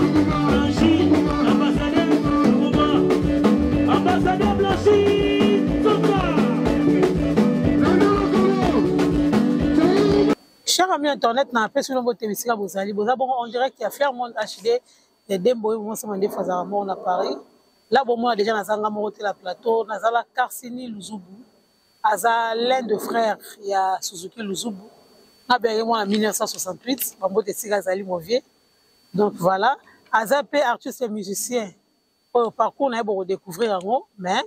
Blanchi, ambassadeur Ambassadeur Blanchi, Cher ami internet na apesi bino mbote bisika bozali boza bongo en direct ya Fairmont HD ya Dembo oyo mosama ndefu azalaka moko na Paris la bomona deja nazanga moko te la plateau nazala Carsini Luzubu aza l'un de frère ya Suzuki Luzubu nga benge mwana 1968 bambote esika azali mon vieux donc voilà aza mpe artiste et musicien oyo parcours na ye bokodécouvrir yango mais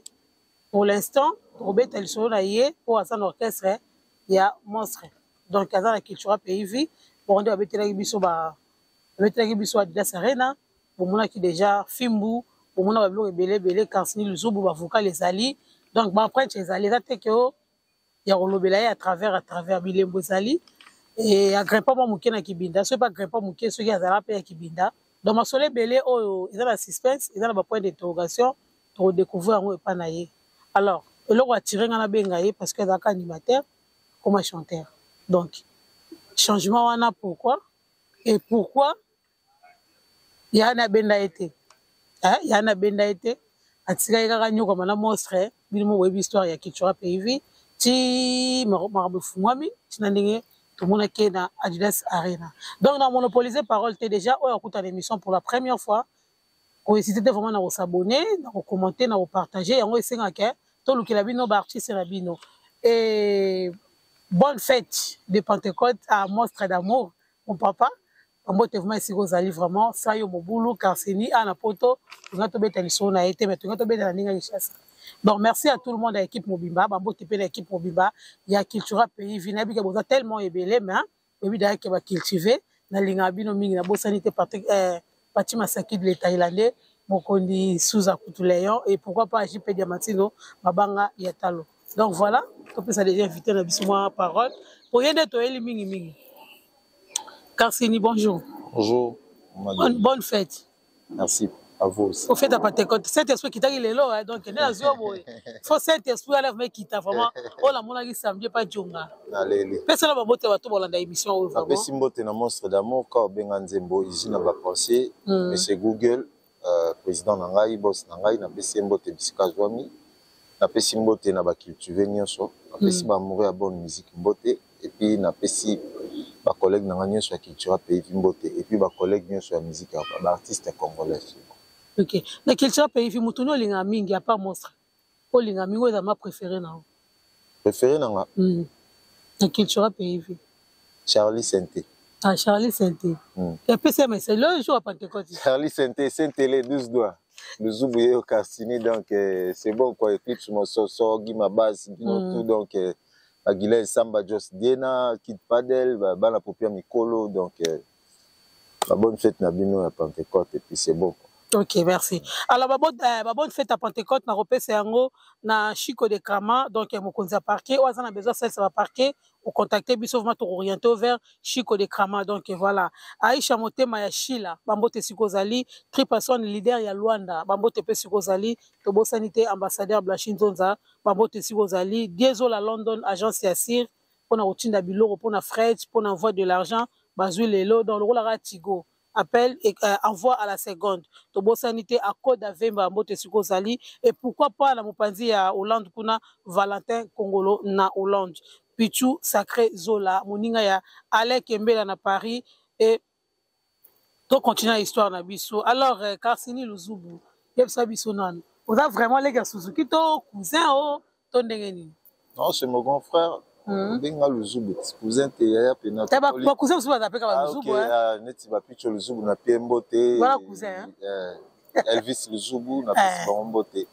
pour l'instant tokobeta lisolo na ye mpo aza na orchestre ya monstre donc aza na cultura pays vie bongo nde babetelaki biso ba babetelaki biso adidas arena bomonaki déjà fimbu bomona babiloko ebele ebele karsini luzubu bavocal ezali donc baempreinte ezali eza te ke o ya kolobela ye à travers à travers bilembo ezali e agrimpa mwa moke na kibinda soki mpe agrimpa moke soki azala mpe ya kibinda donc masolo ebele oyo eza na suspense eza na bapoint d'interrogation tokodécouvrir yango epai na ye alors eloko atire ngai nabenga ye parce que azalaka animateur koma chanteur donc changement wana pourquoi et pourquoi ya na benda ye te eh, ya na benda ye te atikaki kaka nyokama na monstre bino mo boyebi histoire ya cultura pays vie ti makambo efungwami ntina ndenge tomonaki ye na adidas arena donc na monopolise parole te déjà oyo akuta na émission pour la première fois kohésite te vraiment na kosabonne na kocommente na kopartage yango esengaka tolukela bino baartiste na bino et bonne fête de pentecôte à monstre d'amour mon papa bambote vraiment esika ozali vraiment sa yo mobulu karseni a na poto tonga tobeta lisolo na ye te mais tonga tobeta na ndenge ya kinshasa donc merci à tout le monde ya équipe mobimba bambote mpe na équipe mobimba ya cultura pays vi nayebi ke boza tellement ebele mais oyebi daya ke bacultive nalingaka bino mingi nabosani te Patrick eh, Paty Masakid le Thaïlandais mokondi Souza Kutu Léon et pourquoi pas JP Diamantino mabanga ya talo donc voilà topesa déjà invité na biso mwa parole po ye nde toyeli mingi mingi Carsini bonjour bonjour bonne, bonne fête merci à vous aussi. Au fait, à Pentecôte, Saint-Esprit qui t'a lelo, hein, donc, nde nazwi boye. Faut Saint-Esprit alève me kita vraiment. Oh la monaki samedi pas djonga. Naleli. Pesa na babote bato bolanda émission oyo vraiment. Napesi mbote na monstre d'amour ka obenga nzembo ici na ba pensée, monsieur Google, président na ngai, boss na ngai, napesi ye mbote bisika azwami. Napesi mbote na ba cultivé nyonso, napesi ba amoureux ya bonne musique mbote et puis napesi ba collègues na ngai nyonso ya cultura pays vie mbote et puis ba collègues nyonso ya musique ya ba artistes congolais. Ok, na cultura pays vie mutu olinga mingi à part monstre. Olinga mingi oyo ma préféré na yo. Préféré na nga? Na cultura pays vie. Charlie Sainté. Ah, Charlie Sainté. Et puis c'est mais c'est le jour à Pentecôte. Charlie Sainté, Saint-Télé, 12 doigts. Luzubu ye Cassini, donc c'est bon quoi. Eclipse Mososo, Guy Mabas, Bino tout, donc Aguilera Samba Jos Diena, Kid Padel, Bana Popia Mikolo, donc la bonne fête na bino à Pentecôte et puis c'est bon quoi. Ok, merci. Alors, ba bonne fête à Pentecôte, na repese yango na Chico de Krama, donc mokonzi ya parquet, oyo aza na besoin salisa ba parquet, ou contacter biso vraiment to orienter vers Chico de Krama. Donc voilà. Aisha Motema ya Sheila, bambote sikozali, Tripason leader ya Luanda, bambote pe sikozali, tobosani te ambassadeur Blanchi Nzonza, bambote sikozali, Diesel London agence ya Sir pona kotinda biloko pona fret, pona envoi de l'argent, bazwi lelo donc lokola ka Tigo. Appel et envoi à la seconde. Tobosani te akoda Vemba mbote sikozali et pourquoi pas na mopanzi ya Hollande kuna Valentin Kongolo na Hollande. Pichu Sacré Zola moninga ya Alain Kembela na Paris et to continuer histoire na biso. Alors Carsini Luzubu yebisa biso nanu. Oza vraiment leki ya Suzuki to cousin o to ndenge nini? Non, c'est mon grand frère. Benga Luzubu, cousin te yaya pena. Te ba cousin mususu baza peka ba Luzubu, hein. Ah, neti ba Picho Luzubu na pie mbote. Voilà cousin, hein. Elvis Luzubu na pesi bango mbote.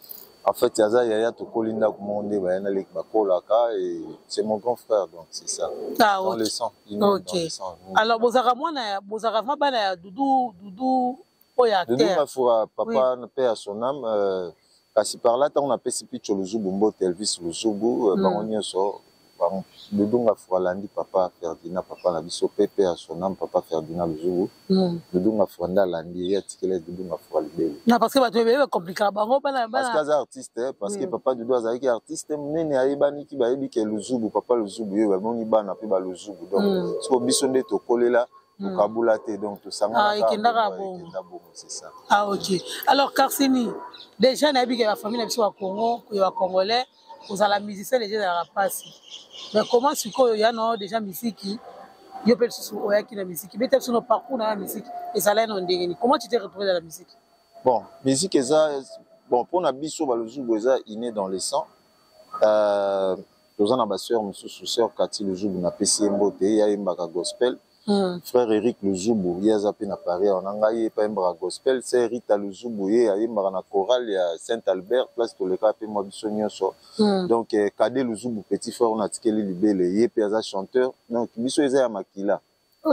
En fait, yaza yaya tokoli ndako moko nde baya na leki bakolaka et c'est mon grand frère donc c'est ça. Ah, dans ok. le sang, il Ok. dans le sang. Alors bozaka mwana ya bozaka vraiment bana ya Dudu Dudu oyo ya Dudu acteur. Mafura, papa paix à son âme, kasi par là tant on a pesi Picho Luzubu mbote Elvis Luzubu, bango nyonso, bango Dudu Mafura landi papa Ferdinand papa na biso pepe à son âme papa Ferdinand Luzubu. Dudu Mafura nda landi ye atikela Dudu Mafura libele. Non parce que bato ebele ba compliquer bango bana Parce bana. que aza artiste, hein, parce que papa Dudu azalaki artiste monene ayebani ki bayebi ke Luzubu papa Luzubu ye bamoni bana pe ba Luzubu. Donc siko biso nde tokolela Tokabula te, donc tosangana. Ah, ekendaka bongo. Ekenda bongo, c'est ça. Ah ok, alors Carsini, déjà nayebi ke bafamille na biso ya Congo, ya bacongolais, kozala musicien déjà ezalaka mpasi, mais comment sikoyo ya nao déjà misiki, yo mpe lisusu oyaki na misiki? Beta biso no parcours na ya misiki, ezalaki na ndenge nini? Comment tu t'es retrouvé dans la musique? Bon, musique eza bon mpona biso Baluzubu, eza inné dans le sang. Toza na basœur mosusu, sœur Kati Luzubu, napesi ye mbote, ye ayembaka gospel. Frère Eric Luzubu, ye aza mpe na Paris awa na ngai, ye mpe ayembaka gospel. Sœur Rita Luzubu, ye ayembaka na chorale ya Saint Albert, place tolekaka mpe mwa biso nyonso. Donc Kade Luzubu, petit frère oyo natikeli libele, ye mpe aza chanteur. Donc biso eza ya makila.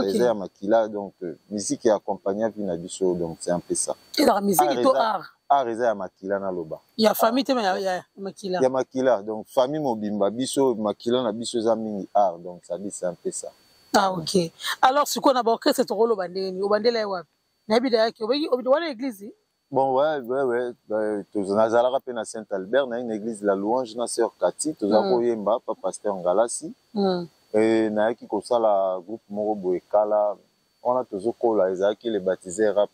Eza ya makila, donc musique ya accompagna vie na biso, donc c'est un peu ça. Ezalaka musique to art? Art eza ya makila, naloba. Ya famille te, ya makila. Ya makila, donc famille mobimba, biso makila na biso eza mingi art, donc ça dit, c'est un peu ça. Ah ok, alors sikoyo na baorchestre, tokoloba ndenge nini? Obandela ye wapi? Nayebi dayaki wana église. Bon, ouais, nazalaka mpe na Saint Albert, naye na église La Louange na sœur Kati, toza koyemba pa pasteur Ngalasi. Nayaki kosala groupe moko boye kala wana tozokola, ezalaki le baptisé rap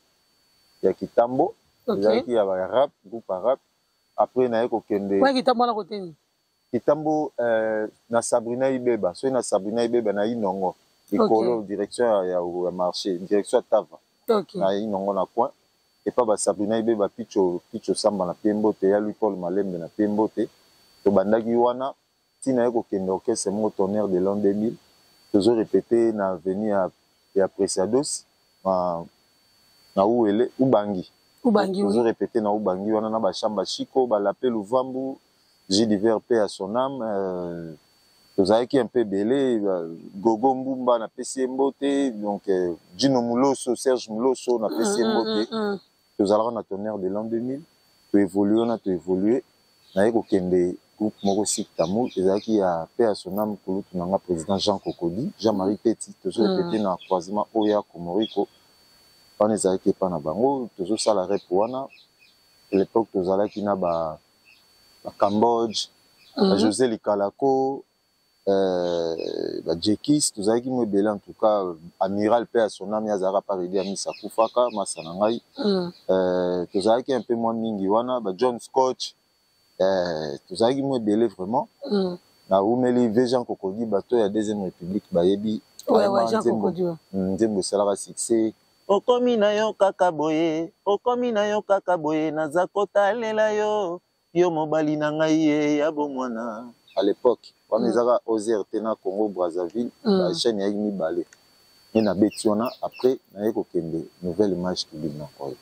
ya Kitambo. Ezalaki ya barap, groupe ya rap. Après naye kokende Kitambo wana koteni? Kitambo, na Sabrina Ibeba, soki na Sabrina Ibeba na Inongo likolo. Direction ya marché, direction ya Tava. Na Inongo na coin epa basabrina Ibeba, Picho Picho Samba na pie mbote, ya Louis Paul Malembe na pie mbote. Tobandaki wana ntina ye kokende orchestre moko Tonnerre de l'an 2000, tozo répété na avenue ya Preciados na Uele Ubangi. Ubangi. Tozo répété na Ubangi wana na bashamba Chiko Balape Luvambu Gilles mpe ya son âme. Tozalaki un peu ebele, Gogo Mbumba, napesi ye mbote, donc Gino Muloso, Serge Muloso, napesi ye mbote. Tozalaka na Tonnerre de l'an 2000, toévolue wana, toévolue, naye kokende groupe moko Sik Tamoul, ezalaki ya pe ya son âme kulutu na nga président Jean Kokodi, Jean-Marie Peti. Tozorépété na croisement oyo ya Komoriko wana, ezalaki epa na bango, tozosala rep wana. L'époque tozalaki na ba Cambodge, ba José Likalako, bajekis, tozalaki mo ebele. En tout cas amiral mpe ya son âme, azalaka paredi ya misa, akufaka, masa na ngai. Tozalaki un peu mwa mingi wana, ba John Scotch, tozalaki mo ebele vraiment. Naumeli ve Jean Kokodi, bato ya Deuxième République bayebi. Nzembo esalaka succès: "Okomi na yo kaka boye, okomi na yo kaka boye, naza kotalela yo, yo mobali na ngai ye ya bomwana." À l'époque wana ezaka Ozer te na Congo Brazzaville, bachaîne eyaki mibale ye nabeti wana. Après naye kokende Nouvelle Image Kibili na koyo.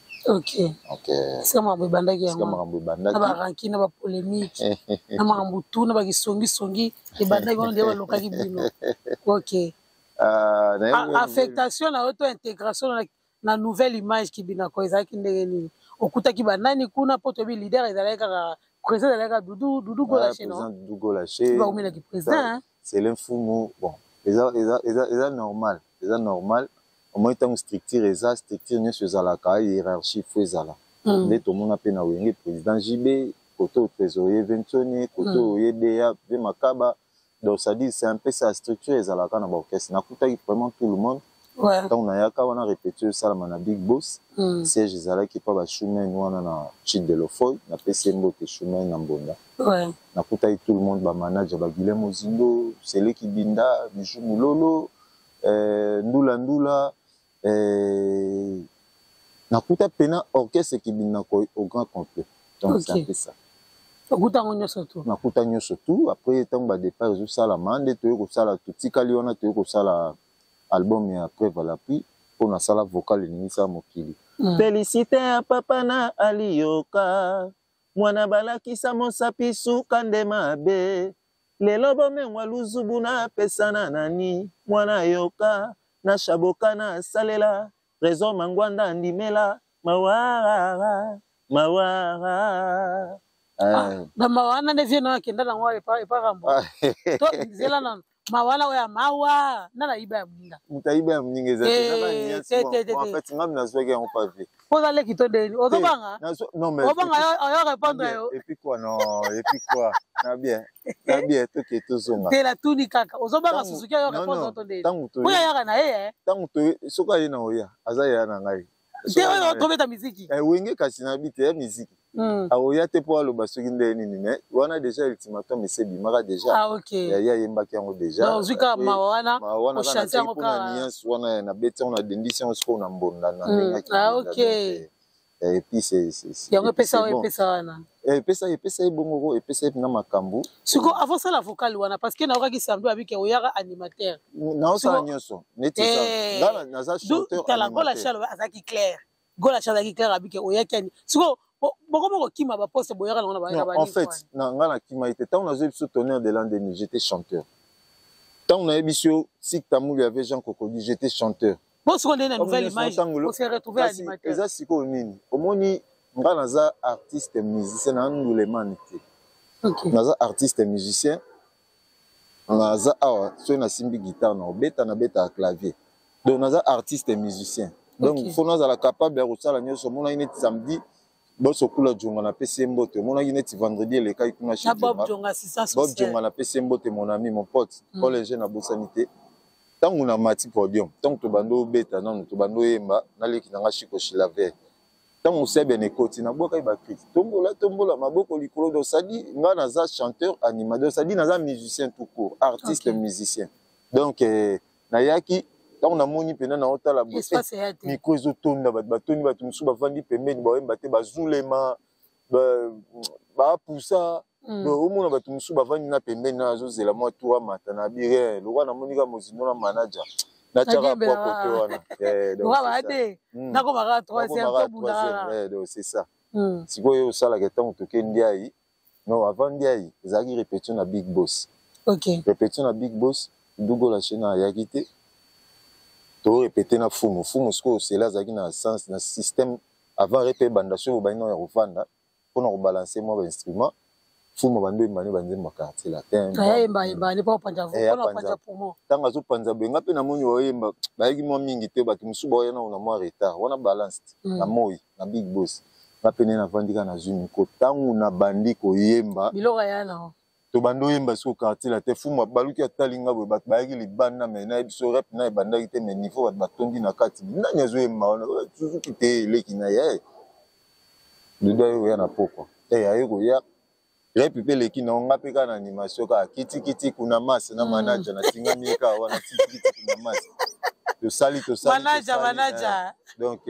Esika makambo ebandaki. Yango makambo ebandaki. Na baranki, na bapolémique, na makambo tu, na bakisongisongi ebandaki wana nde balokaki bino. Ok, affectation na yo to intégration na Nouvelle Image Kibinako ezalaki ndenge nini? Okutaki banani kuna? Mpo toyebi leader ezalaki kaka président, ezalaki kaka Dudu, Dudu Golache, non? Dudu Golache. Bakomelaki président. C'est l'infumu. Bon, eza normal, eza normal. Omoni, ntango structure eza, structure nyonso ezalaka hiérarchie, fo ezala nde tomona mpe na Wenge, président JB, kote oyo trésorier Ventoni, kote oyo ye Deya ve Makaba. Donc ça dit, c'est un peu ça, structure ezalaka na baorchestre. Nakutaki vraiment tout le monde. Ntango nayaka wana, répétition esalama na Big Boss. Siège ezalaki mpa bashumen wana na Chile de Lofoy, napesi ye mbote, Shumen na Mbonda. Nakutaki tout le monde, bamanager Baguilin Mozindo, Seleki Binda, Bijou Mulolo, Ndula Ndula. Nakuta pena orchestre Kibinda au grand complet, donc c'est un peu ça. Okuta yango nyonso tu? Nakuta nyonso tu. Après ntango badépart ezosalama nde toye kosala, totikali wana, toye kosala album ya Preuve à l'appui mpo nasala vocal eningisa mokili. Félicité ya papa na aliyoka mwana balakisa mosapi suka nde mabe, lelo bomengwa luzubu napesana nani mwana yoka na shaboka nasalela Trésor Mangwanda andimela mawara mawara. Na mawa wana nde vie na akenda nango epakambo to nzela nano mawa wana oyo ya mawa nana ayiba ya moninga. Moto ayiba ya moninga eza te. En fait ngami nazwaki yango pa vie. Mpo oza leki to ndeni, ozobanga, obanga oyo répondre yo. Et puis quoi? Non, et puis quoi? Na bien, na bien, toke tozonga. Te, natuni kaka, ozobanga Suzuki ayoka mpo nzoto ndeni oyo ayaka na ye? Ntango soki aye na oya, aza ya na ngai. Te, oyo tobeta miziki. Wenge, kasi nayebi te ya miziki. Akoya te mpo aloba soki nde nini, mais wana déjà ultimatum ese ebimaka déjà. Ah, ok. Ye ayembaki yango déjà. Ozwi kaka mawa wana. Mawa wana kaka mpona nuance wana, nabeti yango, nadendisi yango sikoyo na mbonda na ndenge. Ah, ok. Et puis c'est Yango epesa oyo epesa wana. Epesa ye bongo, epesa ye mpena makambo. Siko avant osala vocal wana, parce que nayokaki samedi abike oyaka animateur. Naosala nyonso neti nga naza chanteur. Tala, Gola Chalo azalaki clair, Gola Chalo azalaki clair, abike oyaki ani. Siko bokoma kokima baposte boyaka nango na. En fait, na nga nakima ete ntango nazwi biso Tonnerre de l'an 2000, j'étais chanteur. Ntango nayebi biso Sik Tamuli avec Jean Kokodi, j'étais chanteur. Bon, sikoyo ndenge na nouvelle image, on s'est retrouvé animateur. Eza sikoyo nini, omoni nga naza artiste musicien, na ndulemani te. Naza artiste musicien, naza awa, soki nasimbi guitare na obeta, nabetaka clavier, donc naza artiste musicien, donc faut nazala capable ya kosala nyonso. Omonaki neti samedi bosokula Jonga, napesi ye mbote. Omonaki neti vendredi elekaki kuna. Bob Jonga, napesi ye mbote, mon ami, mon pote. Paul Eugène, nabosani te. Ntango na mati podium, ntango tobandi obeta nanu, tobandi oyemba, naleki nanga Shiko Shilaver, ntango sebene ekoti, nabwakaki bacris: "Tombola, tombola maboko likolo." Donc sadi nga naza chanteur animateur, sadi naza musicien tout court, artiste musicien. Donc nayaki, ntango namoni mpena naotala micro ezotonda, bato batondi, bato mosusu bavandi pembeni, baoyemba te, bazulema, baapusa. Omona bato mosusu bavandi na pembeni na azozela mwa tour amata na bire. Lokwa namoni kaka mozindo na manager, natiaka pwa kote wana. Nakomaka troisième. Donc c'est ça. Sikoyo osalaka ntango toke Ndiaye, non, avant Ndiaye ezalaki répétition na Big Boss. Répétition na Big Boss, Dugola Chena ayaki te, torépété na Fumu. Fumu sikoyo osele azalaki na sens na système avant répé ebanda, soki obandi nao ya kovanda mpona kobalancer mwa bainstrument, Fumu bando oyemba nde banzembo ya Quartier Latin. Ntango azopanza boye, nga mpe namoni oyemba, bayaki mwa mingi te, bato mosusu baoya nao na mwa retard wana, balance na moi na Big Boss. Nga pene navandi kaka, nazwi micro, ntango nabandi koyemba, tobandi oyemba siko Quartier Latin, Fumu baluki, atali nga boye, bato bayaki libanda, mais nayebi so rep na ebandaki te, mais niveau bato batondi na kati, nani azoyemba wana? Suzuki te, eleki na ye Dudu aye koya na pokwa, aye koya rep mpe eleki na nga mpe kaka na animation kaka kitikiti kuna mase na manager, natingami ye kaka wana kitikiti kuna mase, tosali, tosali. Manager. Donc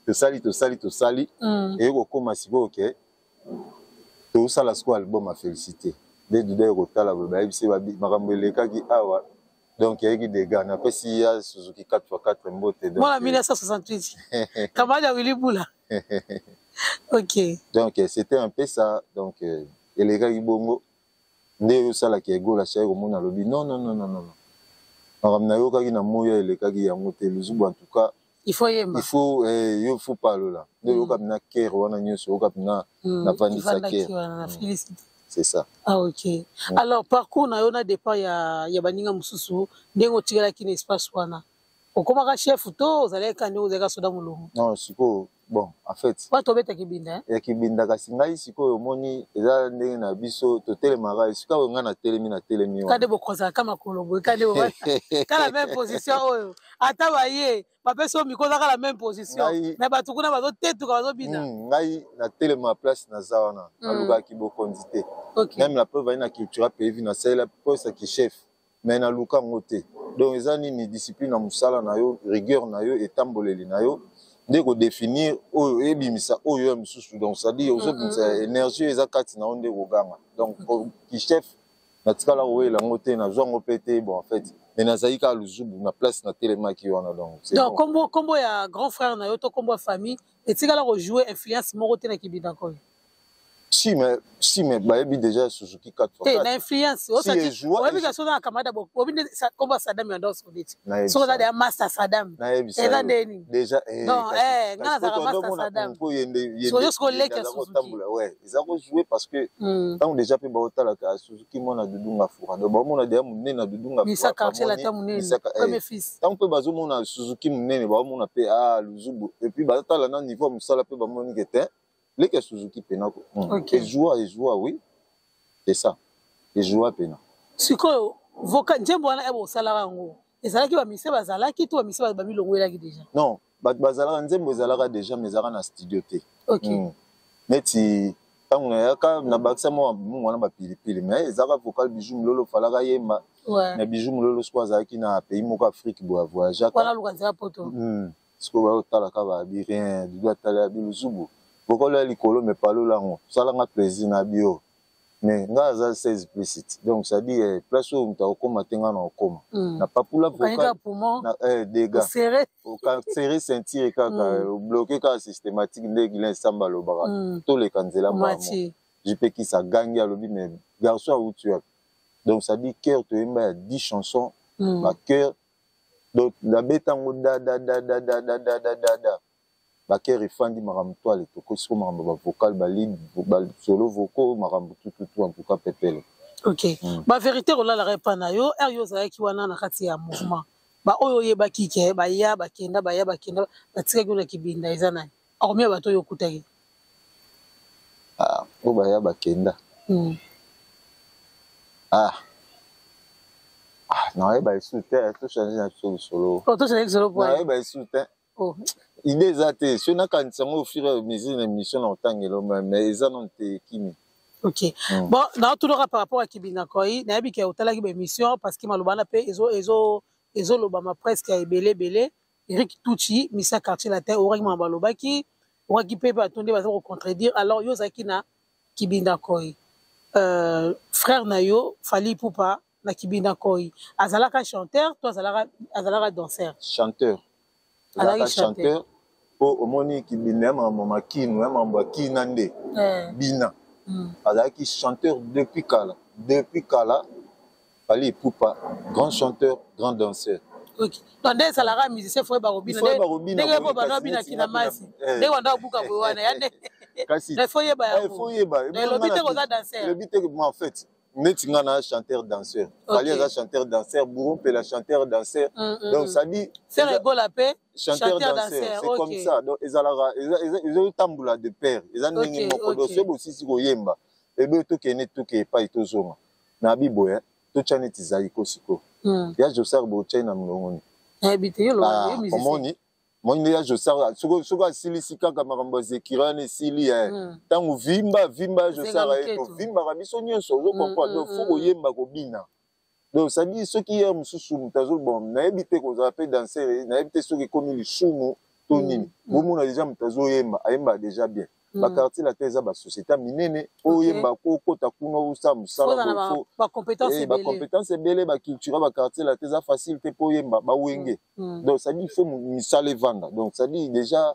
tosali, tosali, tosali, eye kokóma sikoyo ke tozosala sikoyo album ya Félicité. Nde Dudu aye kotala boye, bayebisi makambo elekaki awa, donc eyaki dega. Napesi ya Suzuki 4x4 mbote. Mwana 1968, camarade ya Willi Bula, ok. Donc c'était un peu ça. Donc elekaki bongo nde oyo osalaki egola shai komona, alobi: "Non, non, non, non, non, makambo nayokaki na moya elekaki yango te, Luzubu, en tout cas." Il faut yemba. Il faut yo faut palola nde oyoka mpena kere wana nyonso, oyoka mpena navandisa kere. C'est ça. Ah, ok. Alors parcours na yo na départ ya baninga mosusu, ndenge otikalaki na espace wana, okomaka chef to ozalaki ka ndenge ozalaki soda molongo? Non, sikoyo, bon, en fait Wa tobetaki binda. Ya kibinda, kasi ngai sikoyo omoni eza ndenge na biso totelemaka esika oyo ngai natelemi, natelemi. Kande bokozalaka makolo boye, kande kala même position oyo, ata baye bapesi oyo micro, ozaka la même position, mais bato kuna bazotetuka, bazobina. Ngai natelema place naza wana, nalukaki bokonzi te. Même la preuve, ayi na Cultura Pays, nasalela posaki chef, mais naluka yango te. Donc eza nini? Discipline na mosala na yo, rigueur na yo, etamboleli na yo nde kodéfinir oyo ebimisa oyo ya mosusu. Donc c'est-à-dire ozobimisa énergie oyo eza kati na yo nde koganga. Donc kichef, natikala kowela yango te, nazwa yango mpe te. Bon, en fait, mais nazali kaka Luzubu na place natelemaki wana, donc. Donc kombo, kombo ya grand frère na yo to kombo ya famille etikala kojouer influence moko te na kibinda koyo? Si, mais si, mais bayebi déjà Suzuki 4. Te, na influence oyebi ka soza na camarade, oyebi nde kombo ya Sadam ya ndonso neti soki oza deya master Sadam, eza ndeni. Déjà. Non, nga nazalaka master Sadam, soyo siko leki ya Suzuki. Ouais, eza kojouer parce que ntango déjà mpe baotalaka Suzuki mwana Dudunga Fura, donc baomona deya monene na Dudunga. Misa Quartier Latin monene, premier fils. Ntango mpe bazomona Suzuki monene, baomona mpe ah, Luzubu, et puis bazotala na niveau ya mosala mpe bamoni ke te, leki ya Suzuki mpena ejoua, ejoua, oui. C'est ça, ejoua pena. Sikoyo vocal, nzembo wana ebo osalaka yango, ezalaki bamise bazalaki to bamise bamilongwelaki déjà? Non, bato bazalaka, nzembo ezalaka déjà, mais ezalaka na studio te. Neti ntango nayaka, nabakisa mwa mungu wana bapilipili, mais ezalaka vocal Bijou Mololo falaka yemba. Na Bijou Mololo sikoyo azalaki na pays moko Afrique boye, avoyageaka. Wana luka nzela poto. Sikoyo bayotalaka babi rien, Dudu atala ya biluzubu, vocal ya likolo, mais palola yango osalanga plaisir na bio, mais nga aza 16 plus, donc c'est-à-dire place oyo moto akokóma te, nga na okóma na papula vocal na dégâts, oserré ceinture kaka, obloqué kaka systématique. Nde Gilin Samba alobaka toleka nzela mbamo JP Kisa agangi, alobi: "Mais garçon awuti wapi?" Donc c'est-à-dire chœur toyemba ya 10 chansons, bachœur, donc nabeta yango da da da da da da da da da da, bachœur efandi, makambo toale tokosi ko makambo, bavocal, balead, basolo vocaux, makambo tututu, en tout cas pepele. Ok, bavérité kolalaka epa na yo ere yo ozalaki wana na kati ya mouvement, baoyo oyebaki ke baya bakenda, baya bakenda, batikaki yo na Kibinda, eza nani akomia bato oyo okutaki? Ah, oyo baya bakenda, ah, nayeba esu te, tochange na biso lisolo. Tochange lisolo. Nayeba esu te. Idée eza te, soki nakanisa yango au fur et à mesure na émission na kotangela, mais eza nano te, ekimi. Ok, bon, naotunaka par rapport à Kibinda Koi. Nayebi ke otalaki baémission, parce que maloba wana mpe ezolobama presque ya ebele ebele. Eric Tuchi misa Quartier Latin okaki mama, balobaki okaki mpe bato nde baza kocontredire. Alors yo ozalaki na Kibinda Koi, frère na yo Fally Ipupa na Kibinda Koi azalaka chanteur to azalaka danseur? Chanteur, azalaka chanteur, mpo omoni Kibinda ya makambo makinu, ya makambo ya kina nde bina. Azalaki chanteur depuis kala, depuis kala. Fally Ipupa, grand chanteur, grand danseur. Ok, donc nde ezalaka musicien, faut yeba kobina. Ndenge po banda obinaki na masi, ndenge banda obuka boye wana ya nde faut yeba yango. Elobi te koza danseur. Elobi te. En fait, neti nga na chanteur danseur, Fally aza chanteur danseur, Bouro Mpela chanteur danseur, donc ça dit Ferre Gola mpe. Chanteur danseur, c'est comme ça. Donc ezalaka, ezotambola de pair, eza ndenge moko. Donc soki bosisi koyemba ebe, tokende, toke epai, tozonga na biboye, totya neti Zaiko sikoyo ya Josar, botyai na molongo. Ni omoni moni nde ya Josar, soki asilisi kaka makambo ya zekira wana esili, ntango vimba vimba ya Josar aye, tovimbaka biso nyonso, ozocomprendre. Donc faut koyemba, kobina. Donc c'est-à-dire soki ye mosusu moto azo, bon, nayebi te, kozala mpe danser, nayebi te soki ekomi lisumu to nini. Bomona déjà moto azoyemba, ayembaka déjà bien. Baquartier Latin eza basociété ya minene, oyemba kokota kuna, osala mosala, bacompétence ebele. Baculture baquartier Latin eza facile te mpo oyemba bawenge. Donc c'est-à-dire faut misala evanda. Donc c'est-à-dire déjà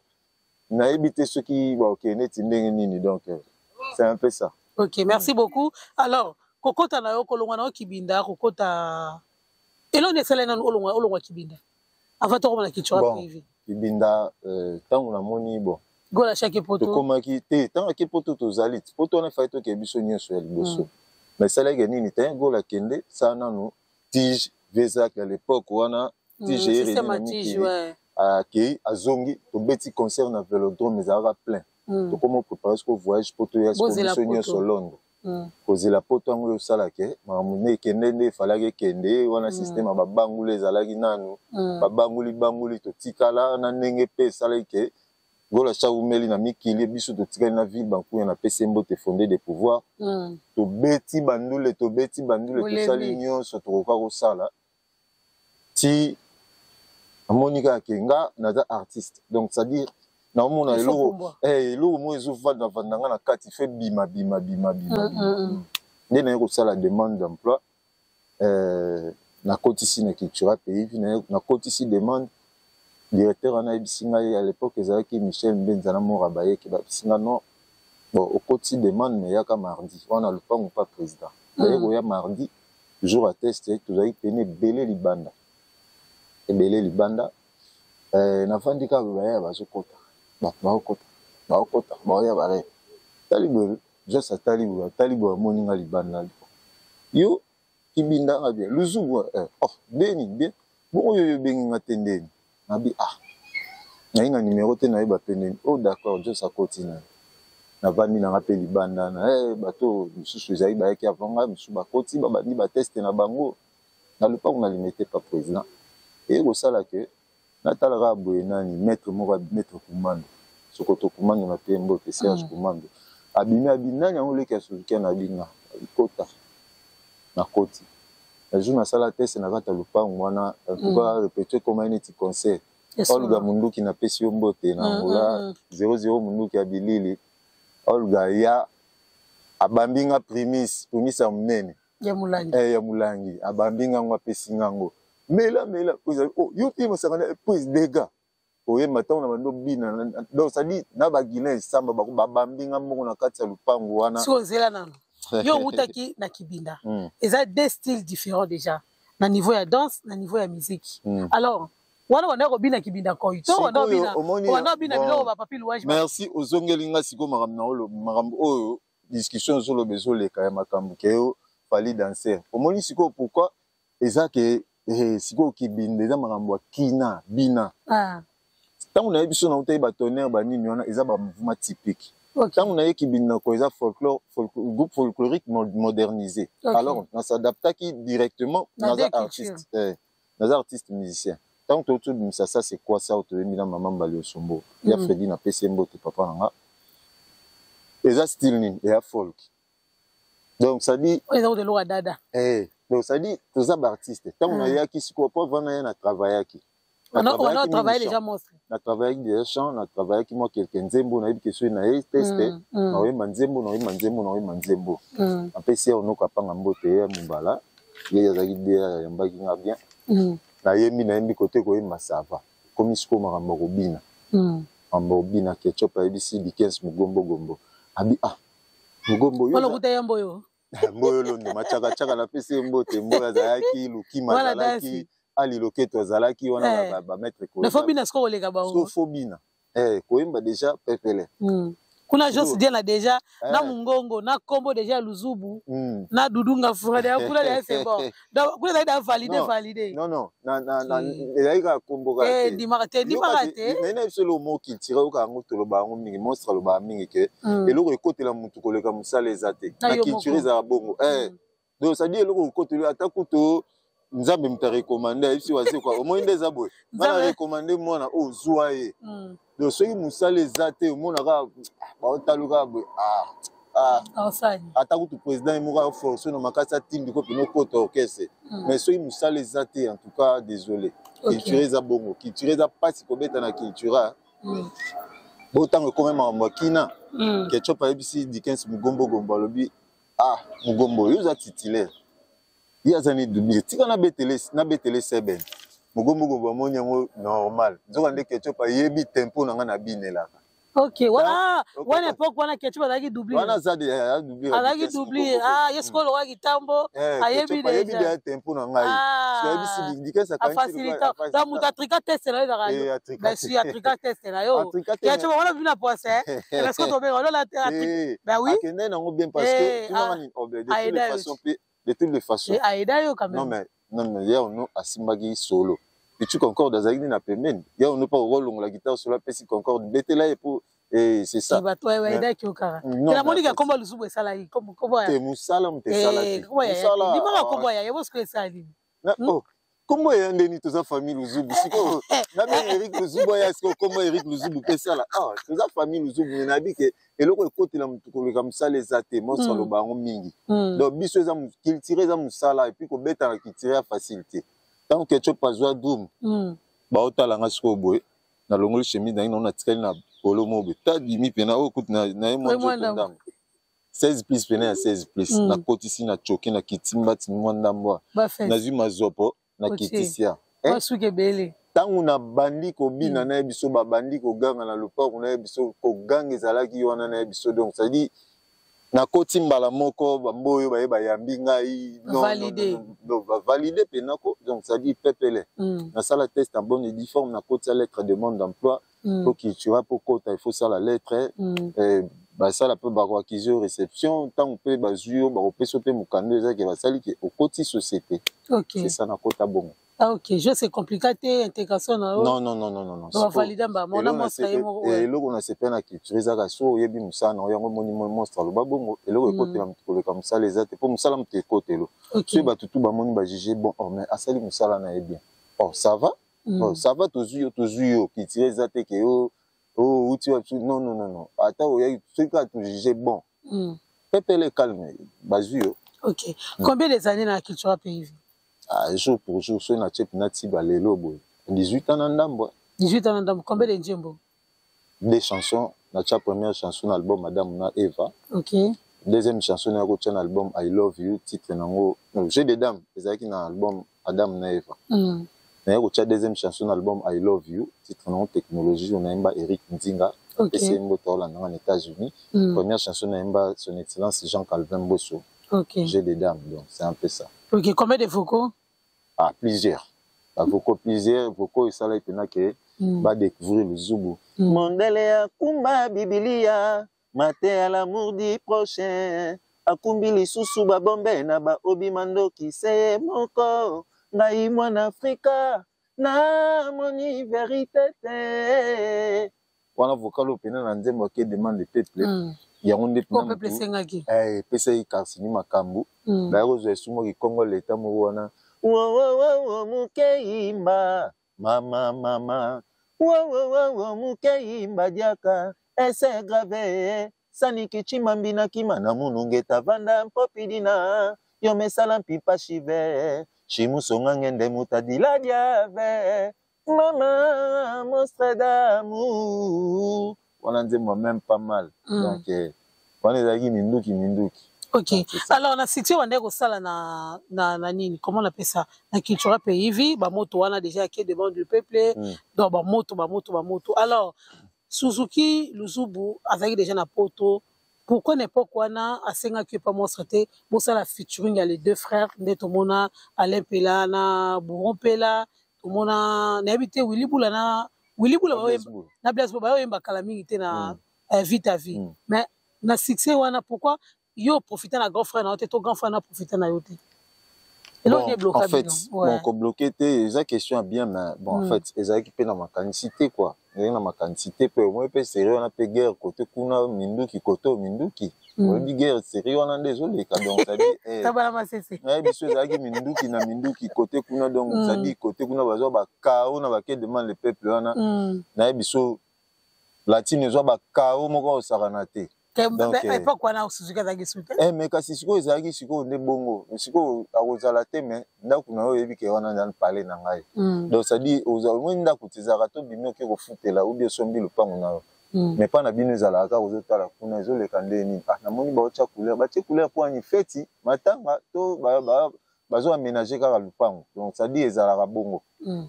nayebi te soki bakokende neti ndenge nini. Donc c'est un peu ça. Ok, merci beaucoup. Alors kokota na yo, kolongwa na yo Kibinda, kokota eloni esala nanu olongwa Kibinda avant tokoma na Cultura Privé? Kibinda, ntango namoni, bon, Gola chaki poto. Tokomaki te, ntango ake poto, tozali poto wana, efai tokee biso nyonso ya liboso, mais esalaki nini te, Gola akende sala nanu tige Vesak à l'époque wana, tige ye. Akei, azongi, tobeti concert na Vélodrome, ezalaka plein. Tokoma oprépare siko voyage po toya siko biso nyonso Londres. Kozela poto yango oyo osalaka makambo nde ekende nde efalaki ekende wana. Système ya babanguli ezalaki nanu, babanguli banguli, totikala na ndenge mpe esalaki ke Gola chaumeli na mikili, biso totikali na ville bankuya. Napesi ye mbote, fondé de pouvoir. Tobeti bandule, tobeti bandule, tosali nyonso tokoka kosala ti amoni kaka ke nga naza artiste. Donc c'est-à-dire naomona eloko, eloko moko ezovanda nga na kati, fe bima bima bima bima bima. Nde naye kosala demande d'emploi, nakotisi na Cultura Pays, nakotisi demande. Directeur wana ayebisi ngai, à l'époque ezalaki Michel Mbenza na Mora Bayeke, bayebisi nga: "Non, bon, okotisi demande, mais yaka mardi wana lupango pa président." Baye koya mardi, jour ya test, tozalaki pene ebele libanda, ebele libanda. Navandi kaka, baya bazokota, bato baokota, baokota, baoya, baya tali boye. Jos atali boye, atali boye, amoni nga libanda. "Yo Kibinda?" Nga: "Bien, Luzubu." "Oh, ndeni bien bongo oyo oyo obengi nga te ndeni?" Nabi: "Ah, nayi na numero te, nayeba mpe ndeni." "Oh d'accord." Jos akoti na ye. Navandi nanga mpe libanda na bato mosusu ezali bayaki avant ngai, mosusu bakoti, babandi batest na bango na lopango na Limete pa président. Eye kosala ke natala kaka boye, nani, maître moko, maître Kumando, Sokoto Kumando na pe mbote, Serge Kumando, abimi, abi nani yango, leki ya Suzuki na abinga kota. Nakoti na jour nasala test na kati ya lopango wana. En tout cas, répétition ekoma neti concert. Olga Munduki, napesi yo mbote na Angola, 00 Munduki ya bilili. Olga ya abambi nga primus, primus ya monene. Ya molangi. Eh, ya molangi. Abambi ngango, apesi ngango: mela, mela. Oh, yo mpe masanga prise dega oyemba ntango na bando bina. Donc c'est-à-dire na baguilin esamba babambi nga moko na kati ya lupango wana. Si ozela nano, yo owutaki na Kibinda, eza deux styles différents déjà, na niveau ya danse, na niveau ya musique. Alors wana wanda kobina Kibinda koi to wanda obina biloko bapapi louage? Merci, ozongeli nga sikoyo makambo na olo, makambo oyo discussion ezoloba, ezoleka ya makambo ke yo Fally danser. Omoni sikoyo pourquoi eza ke sikoyo Kibinda eza makambo ya kina bina. Ntango nayebi biso nautaki batonnerre banini wana, eza bamouvement typique. Ntango naye Kibinda ko eza folklore, groupe folklorique modernisé. Alors nasadaptaki directement. Naza artiste, naza artiste musicien. Ntango touti obimisa ça c'est quoi ça, toyembi na mama Mbali Osombo ya Fredi, napesi ye mbote, papa na nga. Eza style nini? Eya folk. Donc c'est-à-dire eza koteloka dada. Donc c'est-à-dire toza baartiste. Ntango nayaki sikoyo po vana ye, na travaillaki. Wana travaille déjà monstre. Na travaillaki déjà chant, na travaillaki mwa quelque nzembo. Nayebi ke soki naye test, naoyemba nzembo, naoyemba nzembo, naoyemba nzembo. Napesi ye onoko apanga mbote ye ya Mombala, ye azalaki de ayambaki nga bien. Nayembi, nayembi kote koyemba, ça va. Komi sikoyo makambo ya kobina, makambo ya kobina, Ketchup ayebisi Dikens Mogombogombo, abi: ah, Mogombo. Wana okuta ye mboyo. Mboyo Londo machakachaka, napesi ye mbote. Mboyo azalaki Lukima, azalaki Ali Loketo, azalaki wana bamaître. Fo bina sikoyo koleka bango. Fo bina, koyemba déjà pepele. Kuna Jos Diana déjà na mongongo na kombo déjà ya Luzubu na Dudu Ngafura déjà kuna déjà, c'est bon. Donc kuna ezali da validé, validé. Non, ezali kaka kombo kaka. Te, ndimaka te, ndimaka te. Naye na biso eloko moko culture, oyoka yango, toloba yango mingi, monstre alobaka mingi ke eloko ekotela motu koleka mosala eza te. Na culture ezala bongo. Donc c'est-à-dire eloko ekoteli, ata kutu Nzambe moto arecommande, ayebisi waze kwa omoi nde eza boye, nga na recommande mwana oyo, zwa ye. Donc soki mosala eza te, omonaka baotaluka boye, ata kutu président ye moko aforce na makasi, atindi ko pene okota orchestre. Mais soki mosala eza te, en tout cas désolé, culture eza bongo, culture eza mpasi kobeta na culture. Bo ntango ekómi makambo ya kina, Ketchup ayebisi Dikens Mogombogombo, alobi: ah, Mogombo, yo oza titulaire, ye aza ni double, tika nabetele seben. Mogombogombo amoni yango normal, nzoka nde Ketchup ayebi tempo na ngai nabinelaka. Ok, wana wana époque wana Ketchup azalaki double. Wana aza double. Azalaki double. Ah, ye sikoyo lokola kitambo ayebi. Ayebi déjà tempo na ngai. Ayebisi Dikens. Afacilita. Donc moto atrika test na yo ezalaka yo, mais atrika test na yo Ketchup wana bina poise parce que tobenga wana. Ben oui, akende nango bien parce que tunanga nini, de toutes les façons mpe, de toutes les façons. Aida yo quand même. Non mais, non mais ye ono asimbaki solo etu Concorde azalaki nde na pembeni. Ye ono mpa kokolongola guitare solo, apesi Concorde: betela ye po. Et c'est ça. Bato aidaki yo kaka. Namoni ka kombo Lusubu esalaki. Te, mosala moto esalaki. Ndimaka kombo ya ye bosiko esali. Kombo eya ndeni, toza famille Luzubu. Sikoyo nabenga Erik Luzubu aya, sikoyo kombo Erik Luzubu mpe esala. Toza famille Luzubu. Me nayebi ke eloko ekotela motu koleka mosala eza te. Monstre aloba yango mingi. Donc biso eza culture, eza mosala. Et puis kobeta na culture ya facile te. Ntango Ketchup azwa drum, baotala nga sikoyo boye, nalongoli chemise nangi nango, natikali na polo moko boye, tadimi mpena oyo kutu na ye mwa nzoto ndambo 16 plus, pene ya 16 plus. Nakotisi na choke, nakiti mbati mwa ndambo, nazwi mazopo, nakitisi ya. Basuki ebele. Ntango nabandi kobina, nayebi biso babandi koganga na lopango, nayebi biso koganga ezalaki wana, nayebi biso. Donc c'est-à-dire nakoti mbala moko, bamboyo baye bayambi ngai. Bavalide mpena ko. Donc c'est-à-dire pepele nasala test en bonne et due forme, nakoti ya lettre demande d'emploi po cultura, po kota il faut sala lettre. Basala mpe bakoakize yo réception. Ntango mpe bazwi yo, bakopesa mpe mokanda ezaki basali ke okoti société. C'est ça, nakota bongo. Ah ok, je c'est compliqué te intégration na yo. Non non non non non non. Ba valida ba mona monstre ye moko. Eloko na sepela na culture ezaka so oyebi mosala na yo, yango omoni monstre aloba bongo, eloko ekotela moto koleka mosala eza te, mpo mosala moto ekotelo. Soki bato tu bamoni, bajuge bon, oh mais asali mosala na ye bien. Oh ça va. Oh, ça va, tozwi yo, tozwi yo. Culture eza te ke yo oh uti wapi, non non non non. Ata oyaki, soki kaka tojuge bon. Pepele calme, bazwi yo. Ok. Combien des années na culture pays? Ah, jour pour jour, soki natie mpena ti balelo boye, 18 ans na ndambo. 18 ans na ndambo. Combien de nzembo? Deux chansons. Natia première chanson na album Madame na Eva. Deuxième chanson naya kotia na album I Love You, titre nango no, Jeu de dame ezalaki na album Adam na Eva. Naya kotia deuxième chanson na album I Love You, titre nango Technologie, oyo nayemba Eric Nzinga. Epesi ye mbote, aolandanga na États-Unis. Première chanson nayemba Son Excellence Jean Calvin Mboso. Jeu de dame, donc c'est un peu ça. Ok, combien de vocaux? Ah, plusieurs bavocaux, plusieurs vocaux. Esalaki mpena ke badécouvrir Luzubu. Mondele akumba bibilia, mateya l'amour du prochain, akumbi lisusu babombe na baobima ndoki se moko. Ngai mwana Afrika namoni vérité te. Wana vocal oyo mpena na nzembo ake demande peuple. Yango nde peuple esengaki. Epesaki karsini makambo. Baya kozwa esumo kikongo leta moko wana wowowowo mokeimba mama mama wowowowo mokeimba diaka ese grave saniki chimambi na kima na munungeta vanda mpopidina yo mesala mpipa shive shimusonga ngende mutadila diave mama monstre d'amour. Wana nzembo même pas mal. Donc wana ezalaki minduki minduki. Ok, alors na succès bandaki kosala na nini, comment on appelle ça, na Cultura Pays Vie, bamoto wana déjà ake demande du peuple. Donc bamoto bamoto bamoto. Alors Suzuki Luzubu azalaki déjà na Poto. Pourquoi na époque wana asengaki epa monstre te bosala featuring ya les deux frères, nde tomona Alain Mpela na Bouro Mpela, tomona nayebi te Willy Bula na Willy Bula na Blaise, bayoyemba kala mingi te na Vie ta vie. Mais na succès wana, pourquoi yo profite na grand frère na yo te, to grand frère na profite na yo te? Bon, en fait, bon, kobloquer te eza question ya bien, mais bon, en fait ezalaki mpe na makanisi te quoi, ezalaki na makanisi te. Mpe omoi mpe série wana mpe guerre kote kuna, minduki kote oyo minduki. Oyebi guerre série wana nde ezoleka, donc c'est-à-dire nayebi biso ezalaki minduki na minduki kote kuna, donc c'est-à-dire kote kuna bazwa bakao na bake demande le peuple wana. Nayebi biso latine ezwa bakao moko osakana te. Époque wana Suzuki azalaki su te. Mais kasi sikoyo ezalaki sikoyo nde bongo, sikoyo akozala te, mais ndako na yo oyebi ke wana nani pale na ngai. Donc c'est-à-dire omoi ndako te ezalaka tobimi oke kofutela obi osombi lopango na yo, mais mpa na bino ezalaka kaka ozotala kuna ezoleka nde nini. Ah, namoni baotya couleur, batie couleur mpo ani feti matanga to bazo aménage kaka lupango. Donc c'est-à-dire ezalaka bongo.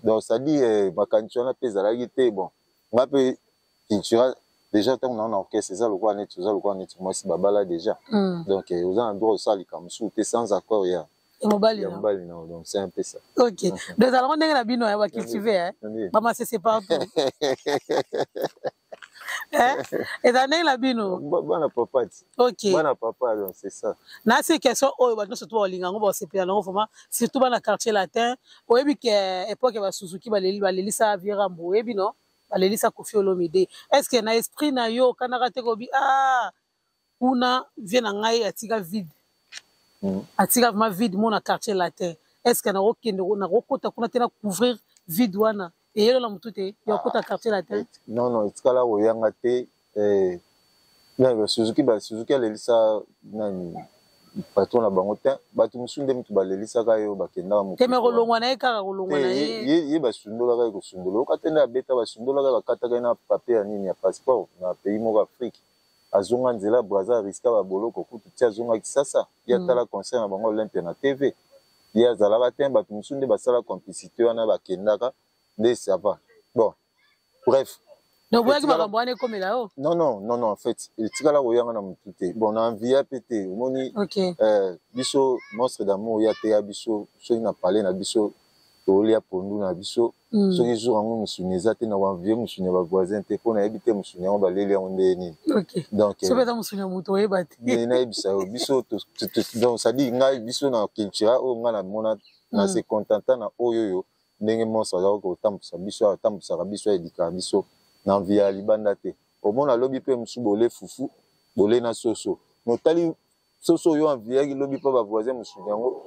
Donc c'est-à-dire makanisi wana mpe ezalaki te. Bon, nga mpe cultura déjà, ntango naa na orchestre, eza lokola neti oza lokola neti mwasi babala déjà. Donc oza na droit osala likambo mosusu te sans accord ya mobali ya mobali na. Donc c'est un peu ça. Ok, donc ezalaka ndenge na bino ya bacultive bamasese partout, ezala ndenge na bino. Bana papa ti. Bana papa, donc c'est ça. Na se question oyo bato nyonso to balinga yango, basepela nango vraiment, surtout bana Quartier Latin. Oyebi ke époque ya basuzuki balelisa Virambo, oyebi no balelisa Kofi Olomide. Est ce que na esprit na yo okanaka te kobi ah kuna vie na ngai atika vide, atika vraiment vide mo na Quartier Latin, est ce que nakokende nakokota kuna te na couvrir vide wana? Eyelo na motu te ya kokota Quartier Latin? Non non, etikala koyanga te. Suzuki, Suzuki alelisa nani, patron na bango te. Bato mosusu nde motu balelisaka ye oyo bakendaka. Te, me kolongwa na ye kaka kolongwa na ye. Ye basundolaka ye, kosundola oyoka te nde abeta, basundolaka ye, bakataka ye na papier ya nini ya passeport na pays moko Afrique. Azonga nzela Braza, ariska baboloko kutu ti azonga Kisasa. Ye atala concert na bango Olympia na TV, ye azalaka te. Bato mosusu nde basala complicité wana, bakendaka nde ça va. Bon, bref. Donc boyaki makambo wana ekomela yo? Non non non non, en fait etikala koyanga na motu te. Bon, na envia mpe te, omoni. Biso monstre d'amour ya te ya biso, soki na pale na biso tolia pondu na biso. Soki jour yango mosuni eza te, na koenvie mosuni ya bavoisin te, mpo nayebi te mosuni yango baleli yango ndenge nini. Donc soki eza mosuni ya moto, oyeba te. Nayebisa yo, biso, donc c'est-à-dire ngai, biso na cultura oyo ngai namona, na se contenta na oyo oyo. Ndenge monstre azalaki kotambwisa biso, atambwisaka biso, aedikaka biso na envie ya libanda te. Omona lobi mpe mosusu bole fufu, bole na soso, mais otali soso oyo enviaki lobi mpo ba voisin mosuni yango.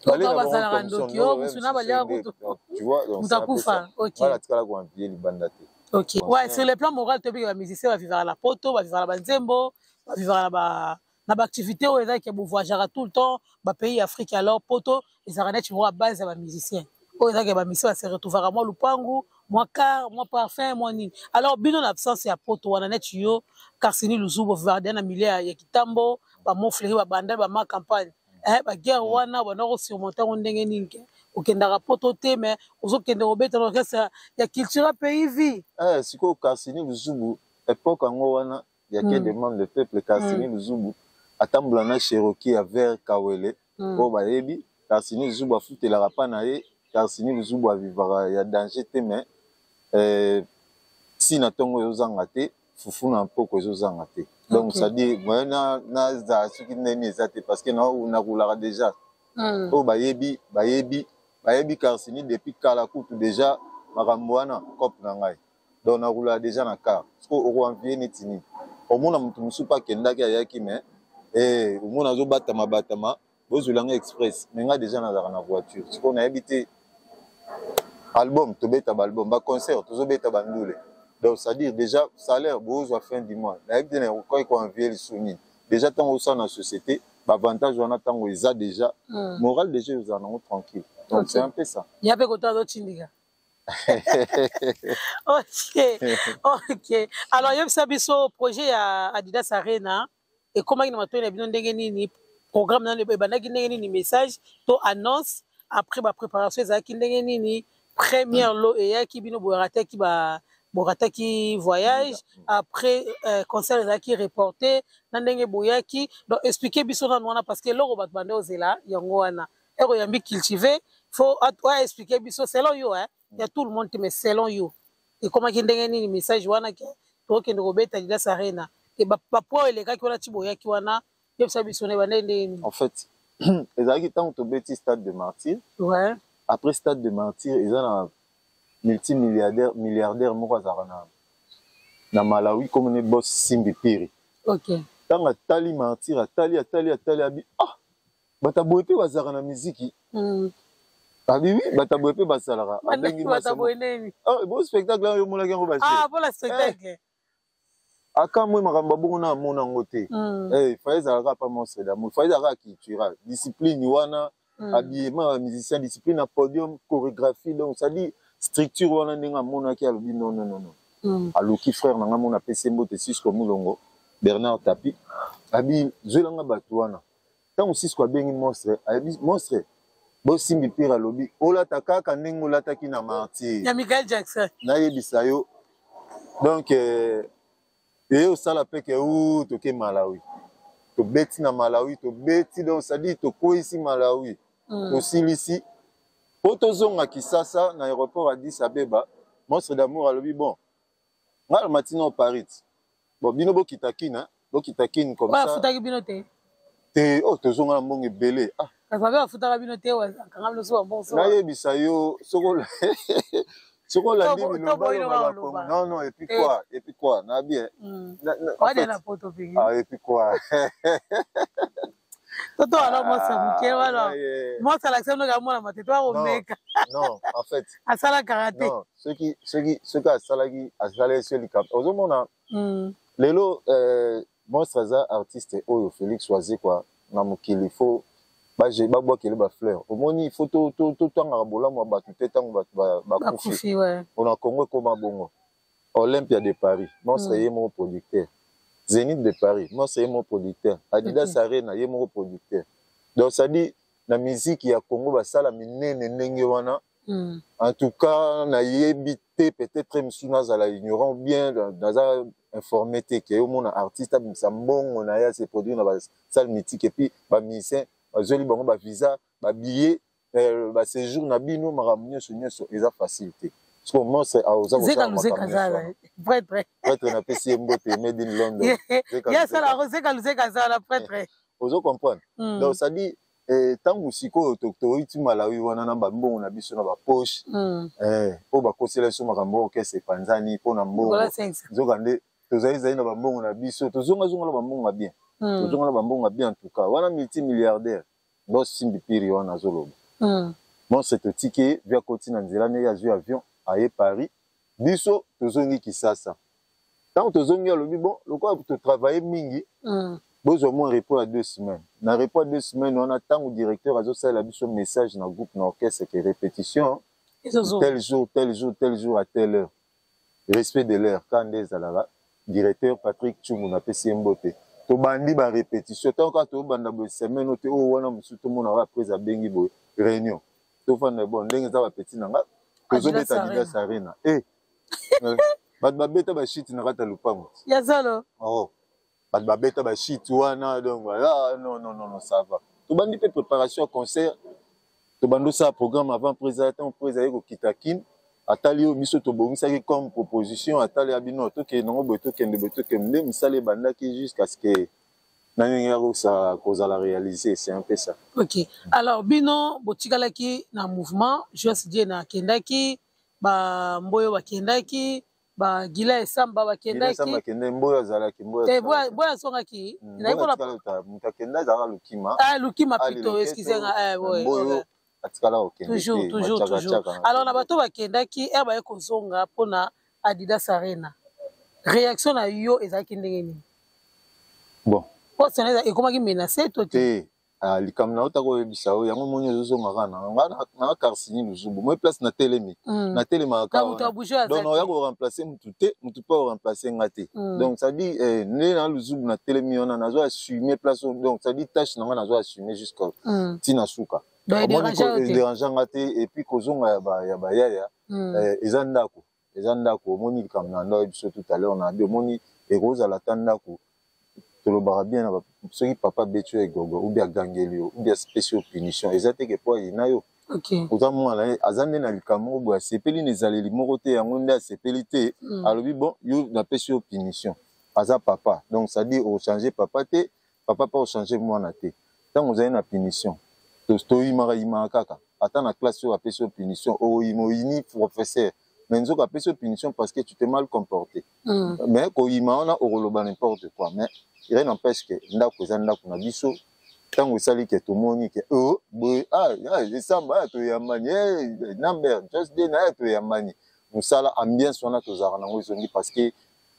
Bazalaka ndoki oyo mosuni na baliaka kutu. Tu vois, donc moto akufa. Ok. Nga natikala koenvie libanda te. Ok, ouais, sur le plan moral, toyebi ba musicien bavivaka na poto, bavivaka na banzembo, bavivaka na baactivité oyo ezalaki bovoyageaka tout le temps bapays ya Afrique. Alors poto ezalaka neti moko ya base ya bamusicien oyo ezalaki bamusicien base retrouvaka mwa lupangu, mwa car, mwa parfum, mwa nini. Alors bino, na absence ya poto wana, neti yo Carsini Luzubu, ovivaka deya na milieu ya kitambo, bamont Fleury, babandal, bama campagne, baguerre wana, banda kosurmonte yango ndenge nini ke okendaka poto te, mais ozokende kobeta na orchestre ya Cultura Pays Vie? Sikoyo Carsini Luzubu, époque yango wana ya Que demande le peuple, Carsini Luzubu atambola na Cherokee ya vert kawele. Oyo bayebi Carsini Luzubu, afutelaka mpa na ye. Carsini Luzubu avivaka ya danger te, mais ntina ntongo ezozanga te, fufu na mpoko ezozanga te. Donc c'est-à-dire moyen nazala soki ndeni eza te, parce que nakulaka déjà. Oyo bayebi, bayebi, bayebi Carsini depuis kala kutu déjà makambo wana cope na ngai. Donc nakulaka déjà na car. Siko okoenvie neti nini? Omona moto mosusu mpe akendaki, ayaki, mais omona azobatama batama, bozwela express, mais ngai déjà nazalaka na voiture. Sikoyo nayebi te, album tobeta, baalbum, baconcert tozobeta, bandule. Donc c'est-à-dire déjà salaire bozwa fin du mois, nayebi te nakoki koenvie lisusu nini. Déjà ntango osala na société, baavantage wana ntango eza déjà, moral déjà ezala nango tranquille. Donc c'est un peu ça. Ya mpe koto azotindika. Ok, alors yebisa biso, projet ya Adidas Arena ekomaki na matoi na bino ndenge nini? Programme nano ebandaki ndenge nini? Message to annonce, après bapréparation ezalaki ndenge nini? Première lot eyaki, bino borataki ba borataki voyage, après concert ezalaki reporté na ndenge boyaki. Donc explique biso nanu wana, parce que eloko bato bande ozela yango wana, eko yambi cultivé, faut oya explique biso selon yo, hein, ya tout le monde te, mais selon yo, ekomaki ndenge nini message wana ke tokende kobeta Adidas Arena? E bapoint elekaki wana ti boyaki wana, yebisa biso na ebandaki ndenge nini? En fait, ezalaki ntango tobeti Stade de Martyr. Après Stade de Martyr, eza na multimilliardaire, milliardaire moko azalaka na Malawi, komone Boss Simbi Piri. Ntango atali Martyr, atali, atali, atali, abi: "Ah, bato boye mpe bazalaka na miziki." Abi: "Oui, bato boye mpe bazalaka." Abengi bo spectacle oyo omonaki yango. Mpona spectacle. Akamwe makambo abongo na amona yango te. Fa ezalaka pa monstre d'amour, fa ezalaka cultural, discipline wana, habillement ya musicien, discipline na podium, chorégraphie. Donc c'est-à-dire structure wana, ndenge amonaki, alobi: "Non, non, non, non." Aluki frère na nga mona, apesi ye mbote, Sisko Mulongo, Bernard Tapi, abi: "Zwelanga bato wana." Ntango Sisko abengi monstre, ayebi monstre bosimbi pire, alobi: "Olata kaka ndenge olataki na Martyr." Ya Michael Jackson. Nayebisa yo, donc eye osala mpe ke u toke Malawi, tobeti na Malawi, tobeti. Donc c'est-à-dire tokweyisi Malawi, tosilisi mpo tozonga Kisasa. Na aéroport Addis Abeba, monstre d'amour alobi: "Bon, ngai na matina Paris, bon, bino bokita Kine, bokita Kine comme ça." Afutaki bino te? Te, oyo tozonga na mbongo ebele, ah. Kasi babe bafutaka bino te, akanga bino so bambongo. Nayebisa yo, soko olandi bilobaloba, non, non. Et puis quoi, et puis quoi, na bien. Wadela poto pingi. Ah, et puis quoi? Toto wana mwasi moke wana, mwasi alakisa mnoka mwana matete akomeka. Non, en fait Asalaka te. Non, soki asalaki, asalaki so likambo ozomona lelo, monstre aza artiste oyo Félix Wazekwa na mokili, faut babwakele bafleur. Omoni, faut totangaka bolamu ya bato te ntango bato bakufi. Ona Congo ekóma bongo. Olympia de Paris, monstre ye moko producteur. Zénith de Paris, monstre ye moko producteur. Adidas Arena, ye moko producteur. Donc c'est-à-dire na musique ya Congo, basala minene ndenge wana. En tout cas nayebi te, peut-être mosusu nazala ignorant, bien naza informé te, ke omona artiste abimisa mbongo na ye, ase produire na basalle mythique, et puis bamusicien bazweli bango bavisa, babillet, baséjour na bino, makambo nyonso nyonso eza facile te. Parce que monstre aoza. Prêtre. Prêtre, napesi ye mbote, made in London. Ye asalaka zeka luzeka, azala prêtre. Ozo comprendre? Donc c'est-à-dire Ntango sikoyo toyiti Malawi wana na bambongo na biso na bapoche, oyo bakosela biso makambo, orchestre epanzani mpona mbongo. Nzoka nde tozali zali na bambongo na biso, tozongazonga na bambongo ya bien, tozonga na bambongo ya bien. En tout cas wana multimilliardaire boss Simbi Piri wana azoloba. Monstre totiki ye, vi akoti na nzela ndenge azwi avion aye Paris. Biso tozongi Kisasa. Ntango tozongi, alobi: bon, lokola totravaille mingi, bozwa mwa repos ya 2 semaines. Na repos ya 2 semaines wana, ntango directeur azosalela biso message na groupe, na orchestre, ke répétition tel jour, tel jour, tel jour, à telle heure, respect de l'heure ka nde ezalaka. Directeur Patrick Chungu, napesi ye mbote. Tobandi barépétition. Ntango kaka tobanda boye, semaine oyo te, oyo wana mosusu, tomonaka après abengi boye réunion, tofanda. Bon, ndenge eza, bapeti na nga, tozobeta Adidas Arena e, bato babeta bashiti na kati ya lupango. Ya solo? Oh, bato babeta bashiti wana. Donc ah, non, non, non, non, ça va. Tobandi mpe préparation ya concert, tobandi osala programme avant président. Ntango président aye kokita Kine, atali oyo biso tobongisaki comme proposition, atali ya bino, tokende yango boye, tokende boye, tokende nde misala ebandaki jusqu'à ce que na ndenge ya kozala réalisé. C'est un peu ça. Ok, alors bino botikalaki na mouvement. Jos Diena akendaki, bamboyo bakendaki, bagila esamba bakendaki. Bakende, mboyo azalaki. Mboyo azongaki. Moto akenda azalaka Lukima. Ah, Lukima plutôt, excusez nga. Mboyo atikala kokende. Toujours, toujours, toujours. Alors na bato bakendaki, ere baye kozonga mpona Adidas Arena, réaction na yo ezalaki ndenge nini? Bon. Poste na ekomaki menacé to te? Ah, likambo na otaka oyebisa oyo yango moni ezozonga kaka na nga na Karsini Luzubu. Moi, place natelemi, natelemaka kaka. Donc naoya koremplace mutu te, mutu mpe oremplace nga te. Donc c'est-à-dire nde na Luzubu natelemi wana, nazo assume place oyo. Donc c'est-à-dire tâche na nga, nazo assume jusqu'à ntina suka. Dérange nga te. Et puis kozonga ya bayaya eza ndako, eza ndako. Omoni likambo na ndo oyebi biso tout à l'heure na bi, omoni ekozala ata ndako, tolobaka bien na soki papa abeti yo egogo, ou bien agangeli yo, ou bien apesi yo punition, eza te ke po ayina yo. Oza mwana ye, aza nde na likambo moko boye, asepeli na ezaleli moko te, yango nde asepeli te. Alobi: bon, yo napesi yo punition. Aza papa. Donc c'est-à-dire ochange papa te, papa mpe ochange mwana te. Ntango ozali na punition, toyimaka yimaka kaka. Ata na classe oyo apesi yo punition, oyima, oyini professeur, mais nzoka apesi yo punition parce que tu t'es mal comporté. Mais koyima wana, okoloba n'importe quoi, mais rien n'empêche que ndako eza ndako na biso. Ntango esali ke tomoni ke o boye, ah, esamba aya toyambani, namber just de na aya toyambani, mosala, ambiance wana tozalaka nango ezongi, parce que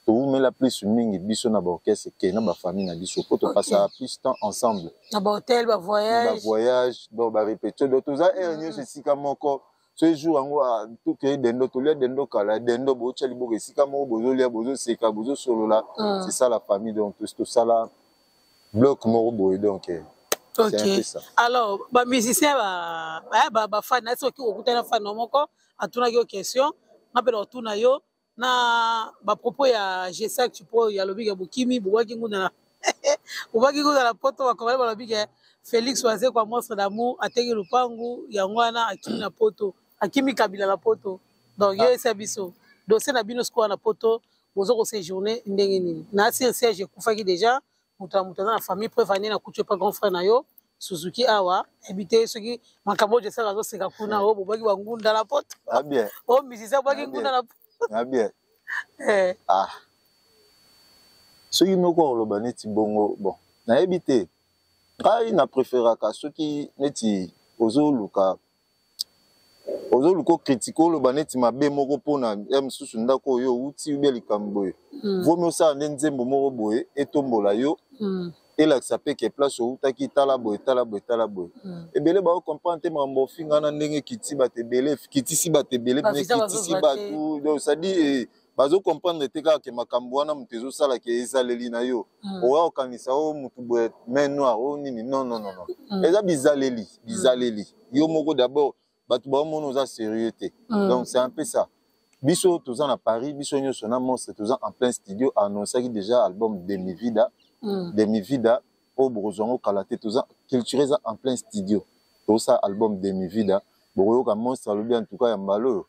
toumela plus mingi biso na baorchestre ke na bafamille na biso, po topasaka plus temps ensemble. Na bahotel, bavoyage. Bavoyage, donc barépétition, donc toza heure nyonso esika moko. So jour yango tokei dendo, tolia dendo kala, dendo botya liboko esika moko, bozolia, bozoseka, bozosolola. C'est ça la famille. Donc tosala bloc moko boye. Donc ok, alors bamusicien, bafani na soki okutani na fani moko atunaki yo question, nga mpe na otuna yo na bapropos ya Gesac po alobi ke bokimi, bobwaki ngunda na, bobwaki ngunda na Poto. Bakongole balobi ke Félix Wazekwa, Monstre d'Amour, ateki lupangu yango wana, akimi na Poto, akimi Kabila na Poto. Donc yo esa biso dossier na bino sikoyo na Poto, boza koséjourne ndenge nini? Na sir Serge ekufaki déjà, moto na moto aza na famille. Preuve ane na kutu epa grand frère na yo Suzuki awa, yebi te soki makambo oyo Jesaka azoseka kuna, oyo bobwaki bangunda na Poto, oyo musicien abwaki ngunda na Poto. Bien. Ah, soki moko oloba neti bongo, bon, nayebi te. Ngai na préféraka soki neti ozoluka ocritiquer, oloba neti mabe moko mpona ya mosusu, ndako oyo outi ubia likambo boye, vomi osala nde nzembo moko boye etombola yo, elakisa mpe ke place outaki, tala boye, tala boye, tala boye. Ebele baocomprendre te makambo ofinga na ndenge ekiti bato ebele, kitisi bato ebele, kitisi bato. Donc c'est-à-dire bazocomprendre te kaka ke makambo wana moto ezosala ke ezaleli na yo, oya okanisa o motu boye main noire o nini. Non, non, non, non, eza bizaleli, bizaleli yo moko d'abord. Bato baomona oza sérieux te. Donc c'est un peu ça. Biso toza na Paris, biso nyonso na Monstre toza en plein studio, annonçaki déjà album Demivida. Demivida oyo bokozwa yango kala te. Toza culture, eza en plein studio, tozosala album Demivida. Bokoyoka Monstre alobi en tout cas ya mbala oyo,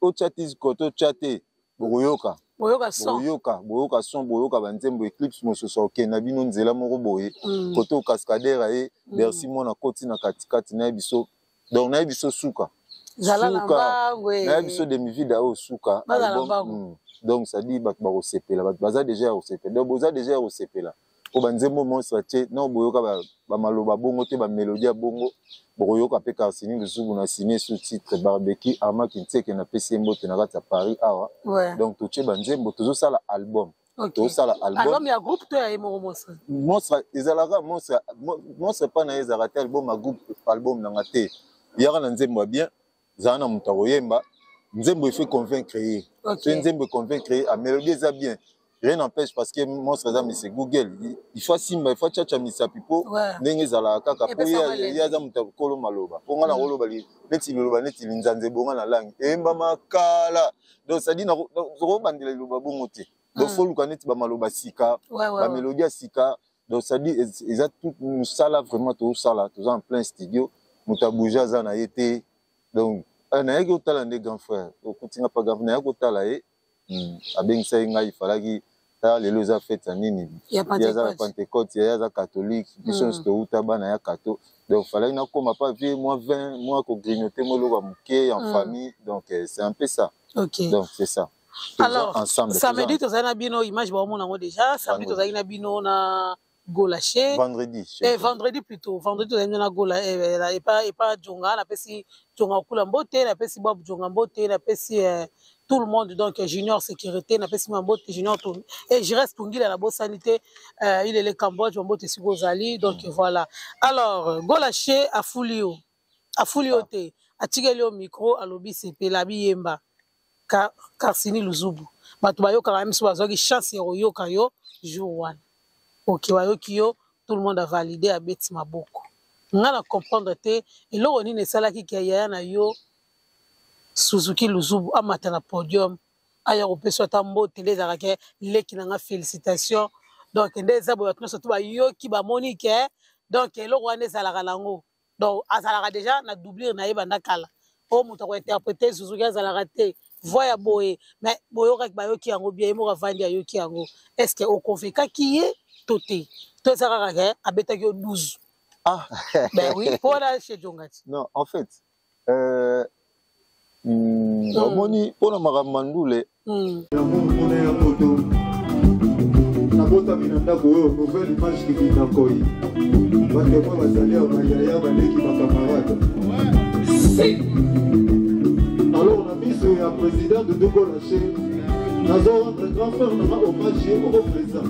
otya ti kote otya te, bokoyoka. Boyoka son. Boyoka, boyoka son, boyoka banzembo. Eclipse mosusu akokende na bino nzela moko boye. Kote o cascadeur aye Bercy, mwana koti na katikati, nayebi so. Donc nayebi so suka. Zala na Suka. mbangu, eh. Nayebi so demi-vida oyo suka. Bazala Album, mbangu. Donc c'est-à-dire bato bakosepela, bato baza déjà ya kosepela. Donc boza déjà ya kosepela po banzembo monstre atie non, boyoka bamaloba bongo te, bamélodie ya bongo bokoyoka mpe. Karsini Luzubu na signé sous titre Barbecue Armaki Ntieke, napesi ye mbote na kati ya Paris awa. Donc totie banzembo, tozosala album. Tozosala album. Album ya groupe to ya ye moko monstre? Monstre ezalaka monstre, monstre mpa na ye ezalaka te album ya groupe, album nanga te. Yaka na nzembo ya bien, zala na moto akoyemba nzembo, il faut convaincre ye. So nzembo econvaincre ye, a mélodie eza bien, rien n'empêche, parce que monstre eza monsieur Google, il faut asimba, il faut atiatia misapi mpo ndenge ezalaka kaka, mpo ye aza moto akolo maloba, mpo nga na koloba neti liloba neti linzanza ebonga na langi eyembama kala. Donc c'est-à-dire tokobandela liloba bongo te. Donc faut luka neti bamaloba sika, bamélodie ya sika. Donc c'est-à-dire eza tout mosala vraiment tozosala, toza en plein studio, moto abouge aza na ye te. Donc nayaki kotala nde grand frère, okutinga pa grand frère, nayaki kotala ye, abengisaki ngai, ifalaki tala lelo eza fête ya nini? Ya Ye aza na Pentecôte. Pentecôte, ye aza catholique, biso nyonso touta bana ya cato. Donc falaki nakóma pa vie mwa 20 mwa kogrignote mwa eloko ya moke en famille. Donc c'est un peu ça. Donc c'est ça. Toza Alors, ensemble. Samedi tozali na bino, image baomona yango déjà. Samedi Vendredi. Tozali na bino na Golache. Vendredi. Vendredi plutôt, vendredi tozali bino na Gola epa Jonga. Napesi Jonga Okula mbote, napesi Bob Jonga mbote, napesi tout le monde. Donc Junior Sécurité, napesi ma mbote, Junior Jires Tungila, nabosani te, Ilele Cambodge mbote esika ozali. Donc voilà. Alors Golache afuli yo, afuli yo te, atikeli yo micro, alobi sepela, abiyemba Karsini Luzubu. Bato bayokaka ye miso, bazwaki chance ya koyoka yo jour wana. Ok, bayoki yo, tout le monde a validé, abeti maboko. Nga na comprendre te eloko nini esalaki ke yaya na yo Suzuki Luzubu amata na podium, aya kopesa ata mbote nde ezalaka ke leki na nga, félicitation. Donc nde eza boye, bato nyonso to bayoki, bamoni ke donc eloko wana ezalaka nango. Donc azalaka déjà na doublure na ye banda kala, oyo moto akointerprete Suzuki azalaka te voix ya boye. Mais boyokaki, bayoki yango bien, ye moko avandi ayoki yango. Est ce que oconvaincaki ye to te, to eza kaka ke abetaki yo 12? Ah. Ben oui, mpo wana chez Jonga ti. Non, en fait, omoni mpona makambo mandule. Yango mona ya moto nabotami na ndako oyo, Nouvelle Image Kibinda Nkoi, batémoin bazali awa, bayaya, baleki, bacamarade. Alors na miso ya président Doudou Golache, nazo rendre grand frère nanga hommage, ye moko président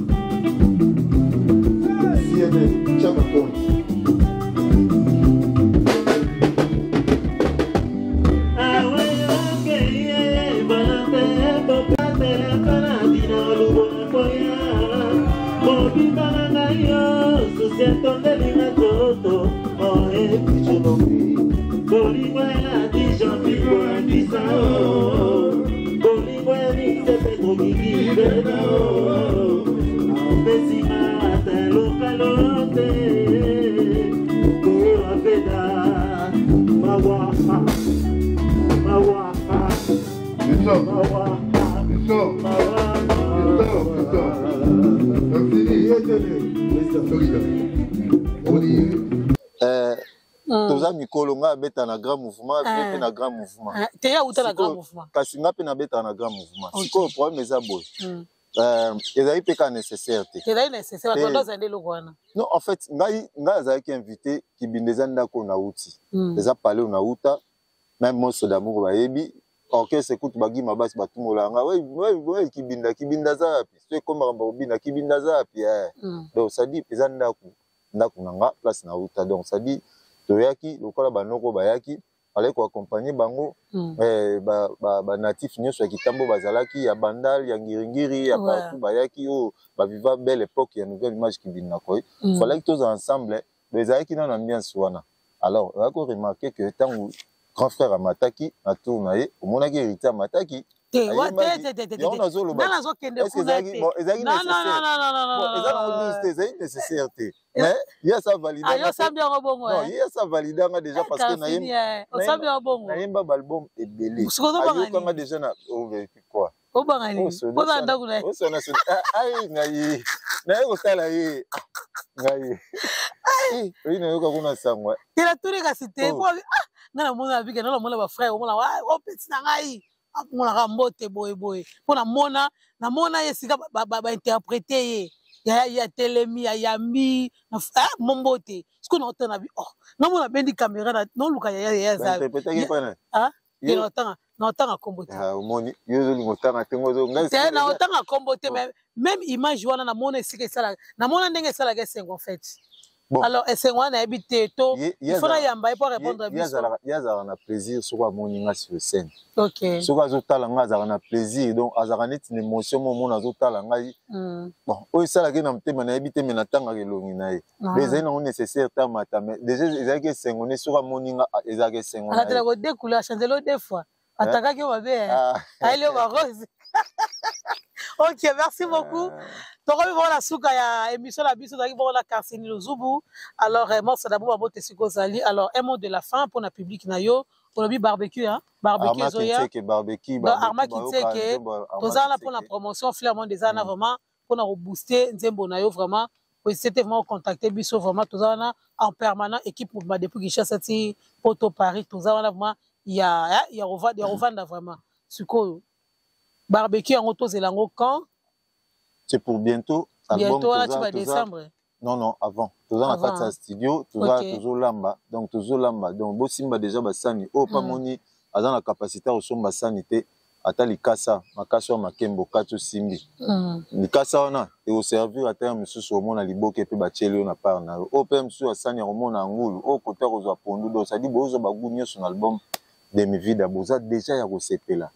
CNN Chaka Point. Bolingo elati Jean-Philippe kolandisa, bolingo ya misepe tokiki bena apesinga ata lokalo te koafeda mawa mawa mawa mawa. Toza mikolo, ngai abeta na grand mouvement, ye mpe na grand mouvement. Te, ya uta na grand mouvement. Kasi nga mpe nabetaka na grand mouvement. Sikoyo problème eza boye, ezali mpe kaka nécessaire te. Ezali nécessaire, bato bato azali eloko wana. Non, en fait ngai azalaki invité. Kibinda eza ndako nauti, eza palais oyo nauta. Même Monstre d'Amour bayebi, orchestre kutu bagima basi batumolaka nga we Kibinda, Kibinda aza wapi? So ekomaka bakobinda, Kibinda aza wapi? Donc c'est-à-dire eza ndako na nga, place nauta. Donc c'est-à-dire toyaki lokola banoko bayaki, alaki koaccompagne bango. Banatif nyonso ya Kitambo bazalaki, ya Bandal, ya Ngiringiri, ya partout bayaki, oyo baviva belle époque ya Nouvelle Image Kibinda Koi. Falaki tozala ensemble, mais ezalaki nano ambiance wana. Alors oyaki koremarke que ntango grand frère amataki na tour na ye, omonaki héritier amataki. Te, te, te, te, te. Yango nazoloba. Nga nazokende kuna te. Ezalaki nécessaire? Eza nango 12 te, ezalaki nécessaire te, mais ye asa valide. Yo osambi yango bongo? Non, ye asa valide nga déjà, parce que osambi yango bongo. Nayemba baalbum ebele, ayokanga déjà na quoi. Obanga nini? Oza ndako na ye. Osona soda. Ai ngai. Naye kotala ye. Ngai. Oyi nayoka kuna sango. Te natuni kasi te. Po ah ngai namona bike na namona ba frère omona o petit na ngai. Amonaka mbote boye boye. Po namona namona ye esika ba ba, ba interpréter ye. Ya ya atelemi ayambi mombote. Sikoyo naotala bi oh namona bendi caméra na noluka ya ya za. Interpréter ke pa na. Ah te naotanga naotanga kombo te. Ah, omoni yo ozolinga otanga te ngo ngai te naotanga kombo te mais même image wana namona esika esalaka, namona ndenge esalaka esengo en fait. Bon. Alors esengo wana nayebi te to il faut nayamba ye mpo répondre biso. Ye azalaka na plaisir soki amoni nga sur scène. Okay. Soki azotala nga azalaka na plaisir, donc azalaka neti na émotion mo omona azotala ngai. Bon, oyo esalaki ye na motema nayebi te, me natangaka elongi na ye. Mais ezali nango nécessaire ta mata, mais déjà ezalaki esengo ne soki amoni nga ezalaka esengo na ye. Alatela ko deux couleurs, chancelo deux fois. Atakaki yo mabe, ayeli yo barose. Ok, merci beaucoup. Tokomi bongo na suka ya émission na biso, tozalaki bongo na Carsini Luzubu. Alors morceau d'abord babote esika ozali. Alors un mot de la fin pour na public na yo. Olobi barbecue, hein? Barbecue ezoya. Barbecue, donc Arma Kinseke, toza wana pour la promotion Flair Monde eza wana vraiment pour na rebooster nzembo na yo vraiment. C'était vraiment contacter biso vraiment toza wana en permanent équipe mouvement depuis Kinshasa ti Poto Paris toza wana vraiment ya ya ya rovanda vraiment. Sikoyo barbecue yango tozela yango quand? C'est pour bientôt. Bientôt wana ti ba décembre. Non non, avant. Toza na kati ya studio, toza tozolamba, donc tozolamba, donc bosimba déjà basani. Oyo pa moni aza na capacité ya kosomba sani te, ata likasa, makasi ya makembo kati osimbi. Likasa wana ekoservir ata ya mosusu omona liboke mpe batieli yo na part na yo. Oyo mpe mosusu ya sani ya komona ngulu, oyo kota kozwa pondu, donc c'est-à-dire bozwa bagu nyonso na album Demi-Vida, boza déjà ya kosepela.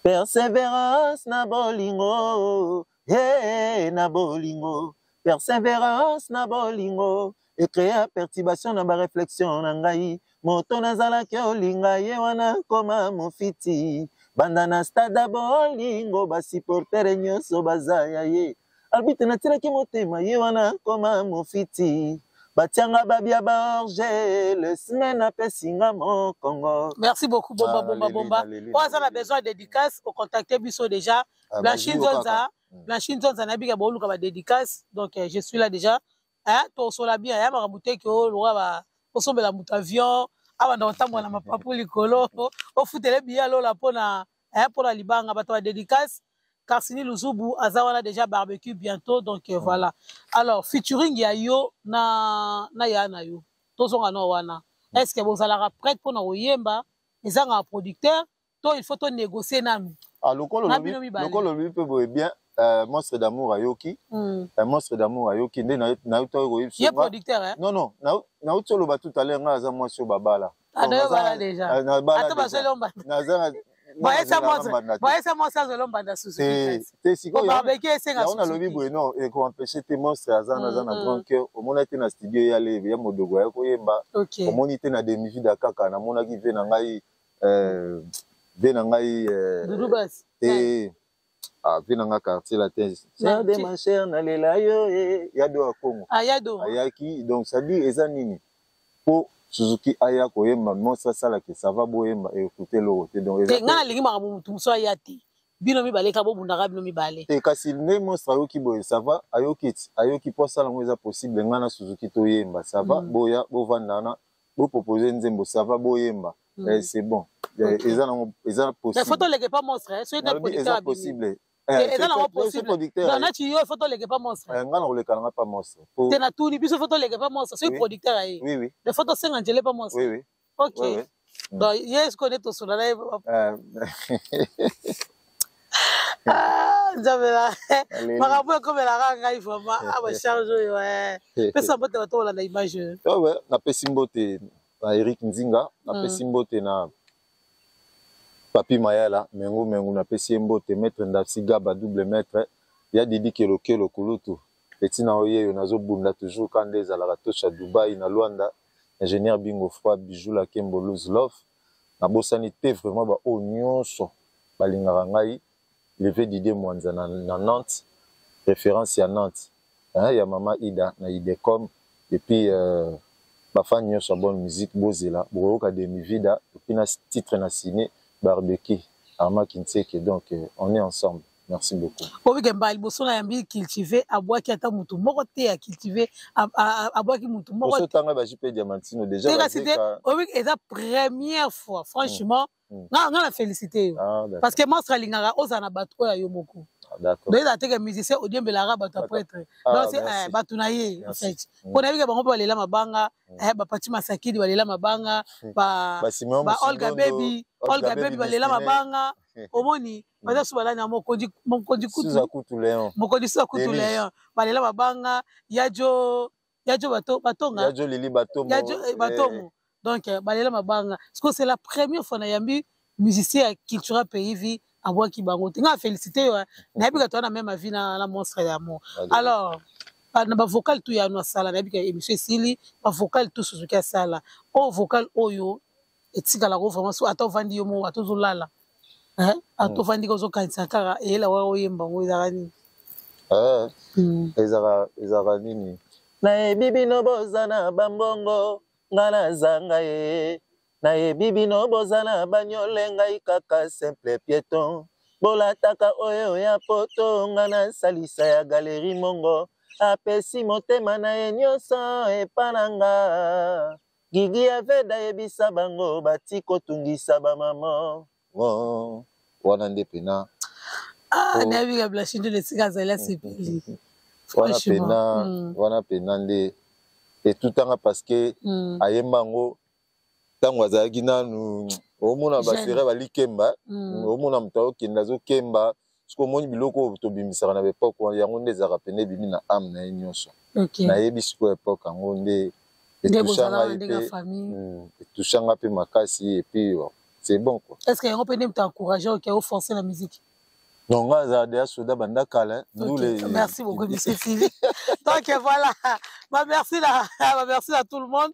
Persévérance na bolingo, hey, na bolingo. Persévérance na bolingo, ecréa perturbation na ba réflexion na ngai. Moto nazalaki olinga ye wana koma mofiti. Banda na stade bolingo, ba supporter nyonso baza ya ye. Arbitre natiraki motema ye wana koma mofiti. Batianga babia ba orge, le semaine apesinga mokongo. Merci beaucoup Bomba Bomba Bomba. Oyo na besoin de dédicace, o contacter biso déjà. Blanchine Nzonza, Blanchine Nzonza na bika boluka ba dédicace. Donc je suis là déjà. Hein, to sola bien, ya makambo te ke oloka ba osombela moto avion, abanda kotambola na mapapu likolo, ofutele biya lola pona hein, pona libanga bato ba dédicace. Carsini Luzubu aza wana déjà barbecue bientôt, donc voilà. Alors featuring ya yo na na ya na yo. Tozonga no wana. Est-ce que bozalaka prête pona koyemba ezanga producteur to il faut to négocier nanu? Ah lokolo lokolo lui peut boye bien monstre d'amour ayoki. Monstre d'amour ayoki nde na na to ko yebisa. Ye producteur hein? Non non, na na utolo ba tout à l'heure nga aza mwasi babala. Ah na bala déjà. Ata bazolo mbanda. Naza bayesa mwasi azolo mbanda susu. Te sikoyo barbecue esenga susu. Nalobi boye non, ekoempêche te monstre aza na grand cœur. Omona te na studio ya lebe ya modogo ya koyemba. Omoni te na demi-vida kaka namonaki ve na ngai ve na ngai Doudou Bass. Te ah ve na ngai quartier latin. Cher de ma chère nalela yo ya do ya Congo. Ah ya do. Ayaki donc ça dit eza nini? Po Suzuki aya koyemba monstre asalaki ça va boyemba et écouter loro te donc eza. Nga nalingi makambo mutu mosusu aya te. Bino mibale ka bobundaka bino mibale. Te kasi nde monstre ayoki boye ça va ayoki ayoki po asala ngo eza possible nga na Suzuki toyemba ça va boya bovanda na bo proposer nzembo ça va boyemba. C'est bon. Eza nango eza possible. Mais faut toleke pas monstre hein, soki na producteur eza possible. Eza nango possible. Non nati yo faut toleke pas monstre. Nga na koleka nanga pas monstre. Te na tuni biso faut toleke pas monstre, soki producteur aye. Oui oui. Mais faut tosenga nzele pas monstre. Oui oui. OK. Donc yes connaît to sola na. Ah nzambe la. Makambo ekomelaka ngai vraiment ah ba charge oyo eh. Pesa mbote bato kolanda image. Ouais, napesi mbote na Eric Nzinga, napesi mbote na Papi Mayala, Mengu Mengu, napesi ye mbote, maître Ndapsi Gaba, double maître, ya Didi Kelokelo Kulutu, petit na oyeyo nazobunda toujours kanda ezalaka tosha Dubai na Luanda, ingénieur Bingo Froid, Bijou la Kembo Lose Love, nabosani te vraiment ba oyo nyonso balingaka ngai, Levé Didier Mwanza na, na Nantes, référence ya Nantes, hein, ya Mama Ida na Idecom, et puis bafan nyonso ya bonne musique bozela bokoyoka demi vida et puis na titre na ciné barbecue. Armand Kinseke, donc on est ensemble. Merci beaucoup. Obike mbala liboso na yambi cultivé abwaki ata mutu moko te ya cultivé abwaki mutu moko te. Tanga ba JP Diamantino déjà. Te kasi te obike eza première fois franchement. Nga nga na félicité yo. Ah, parce que monstre alingaka ozala na bato oyo ya yo moko. Ah, d'accord. Donc ezala te que musicien odiembelaka bato ya prêtre. Ah, Donc c'est bato na ye en fait. Mpo nayebi ke bango mpe balela mabanga, bapati masakidi balela mabanga, ba ba Olga Baby, Olga Baby balela mabanga. Omoni baza so balani ya mokonzi mokonzi kutu kutu Léon mokonzi suza kutu Léon balela mabanga yajo yajo bato batonga yajo lili batomo yajo batomo donc balela mabanga parce que c'est la première fois na yambi musicien ya Cultura Pays Vie abwaki bango te. Nga félicité yo, nayebi ka toza na même avis na monstre ya mo. Alors na ba vocal tout ya no asala, nayebi ka émission esili, ba vocal tout Suzuki asala o vocal oyo etikalaka vraiment so ata ovandi yo moko, ata ozolala, ata ovandi ka ozokanisa kaka eyela waka oyemba ngo ezalaka nini? Ezalaka nini? Nayebi bino boza na bambongo, nga nazanga ye. Nayebi bino boza na banyole, ngai kaka simple piéton. Bolataka oyo ya poto, nga nasalisa ya galerie mongo. Apesi motema na ye nyonso epa na nga. Gigi Aveda yebisa bango bati kotungisa ba mama. Oh, wana nde pena. Ah, nayebi ka Blanchine nde esika azali asepeli. Wana pena, wana pena nde etutanga parce que ayemba yango ntango azalaki nanu omona basere balikemba, omona moto azokende azokemba. Soki omoni biloko oyo tobimisaka na baepoke wana, yango nde ezalaka pene ebimi na ame na ye nyonso. Nayebi sikoyo epoke yango nde etouchanga mpe makasi et puis c'est bon quoi. Est-ce que yango mpe nde moto encouragé oke oforcer la musique? Non, nga azala deya soda banda kala. Okay. Merci beaucoup, monsieur Sylvie. Donc voilà, bah, merci, là, bah, merci à tout le monde.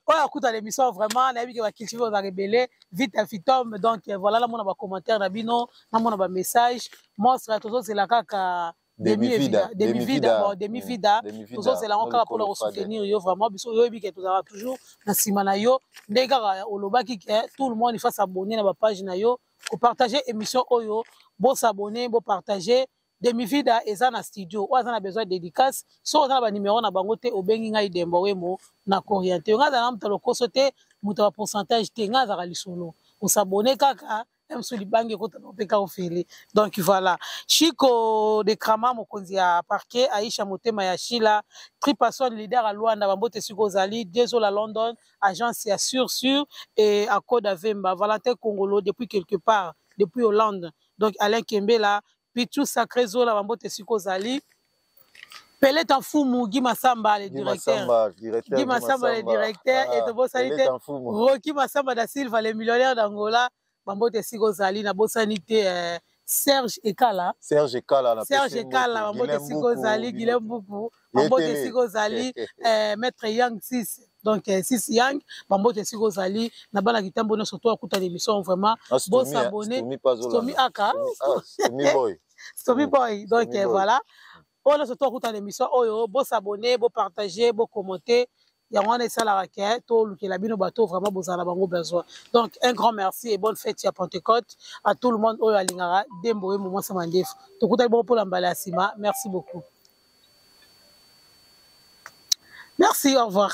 Oyo akuta l'émission vraiment, nayebi ke bacultive ozalaka ebele vite afitom. Donc voilà, namona bacommentaire na bino, namona bamessage. Monstre, tozozela kaka Demi-vida, demi-vida, bon, demi-vida, tozozela yango kaka mpona kosoutenir yo vraiment. Biso oyebi ke tozalaka toujours na nsima na yo, ndenge kaka olobaki ke tout le monde il faut s'abonner na bapage na yo, kopartage émission oyo, bosabonner, bopartage. Demi-vida eza na studio, oyo aza na besoin de dédicace, so oza na banimero na bango te, obengi ngai Dembo Wemo na koriente yo. Ngai azala na moto ya lokoso te, moto ya pourcentage te, ngai azalaka lisolo. Osabone kaka mosu libangi ekotana opeka ofele. Donc voilà, Chico de Krama, mokonzi ya parquet, Aisha motema ya Sheila Tripason, leader ya Luanda, bambote siko ozali Dezola London, agence ya sur sur et Akoda Vemba, Valentin Kongolo depuis quelque part, depuis Hollande. Donc Alain Kembela, Pichu Sacré Zola, bambote siko ozali Peleta Mfumu, Guy Massamba, le directeur. Guy Massamba, le directeur. Et tobosani te, Rocky Massamba da Silva, le millionnaire d'Angola. Bambote siko ozali na bosani te Serge Ekala. Serge Ekala na Serge Ekala, bambote siko ozali, Guilhem Mbuku. Bambote siko ozali, Maître Yang 6. Donc 6 Yang, bambote siko ozali na bana kitambo nyonso to akuta l'émission vraiment. Bo s'abonner. Stomi Aka. Stomi Boy. Stomi Boy. Donc voilà. Oyo nyonso to akuta l'émission oyo, bo s'abonner, bo partager, bo commenter. Yango wana esalaka ke tolukela bino bato vraiment bozala bango besoin. Donc un grand merci et bonne fête ya Pentecôte à tout le monde oyo alingaka Dembo ye momwasa mandefu. Tokutani bongo mpona mbala ya nsima. Merci beaucoup. Merci, au revoir.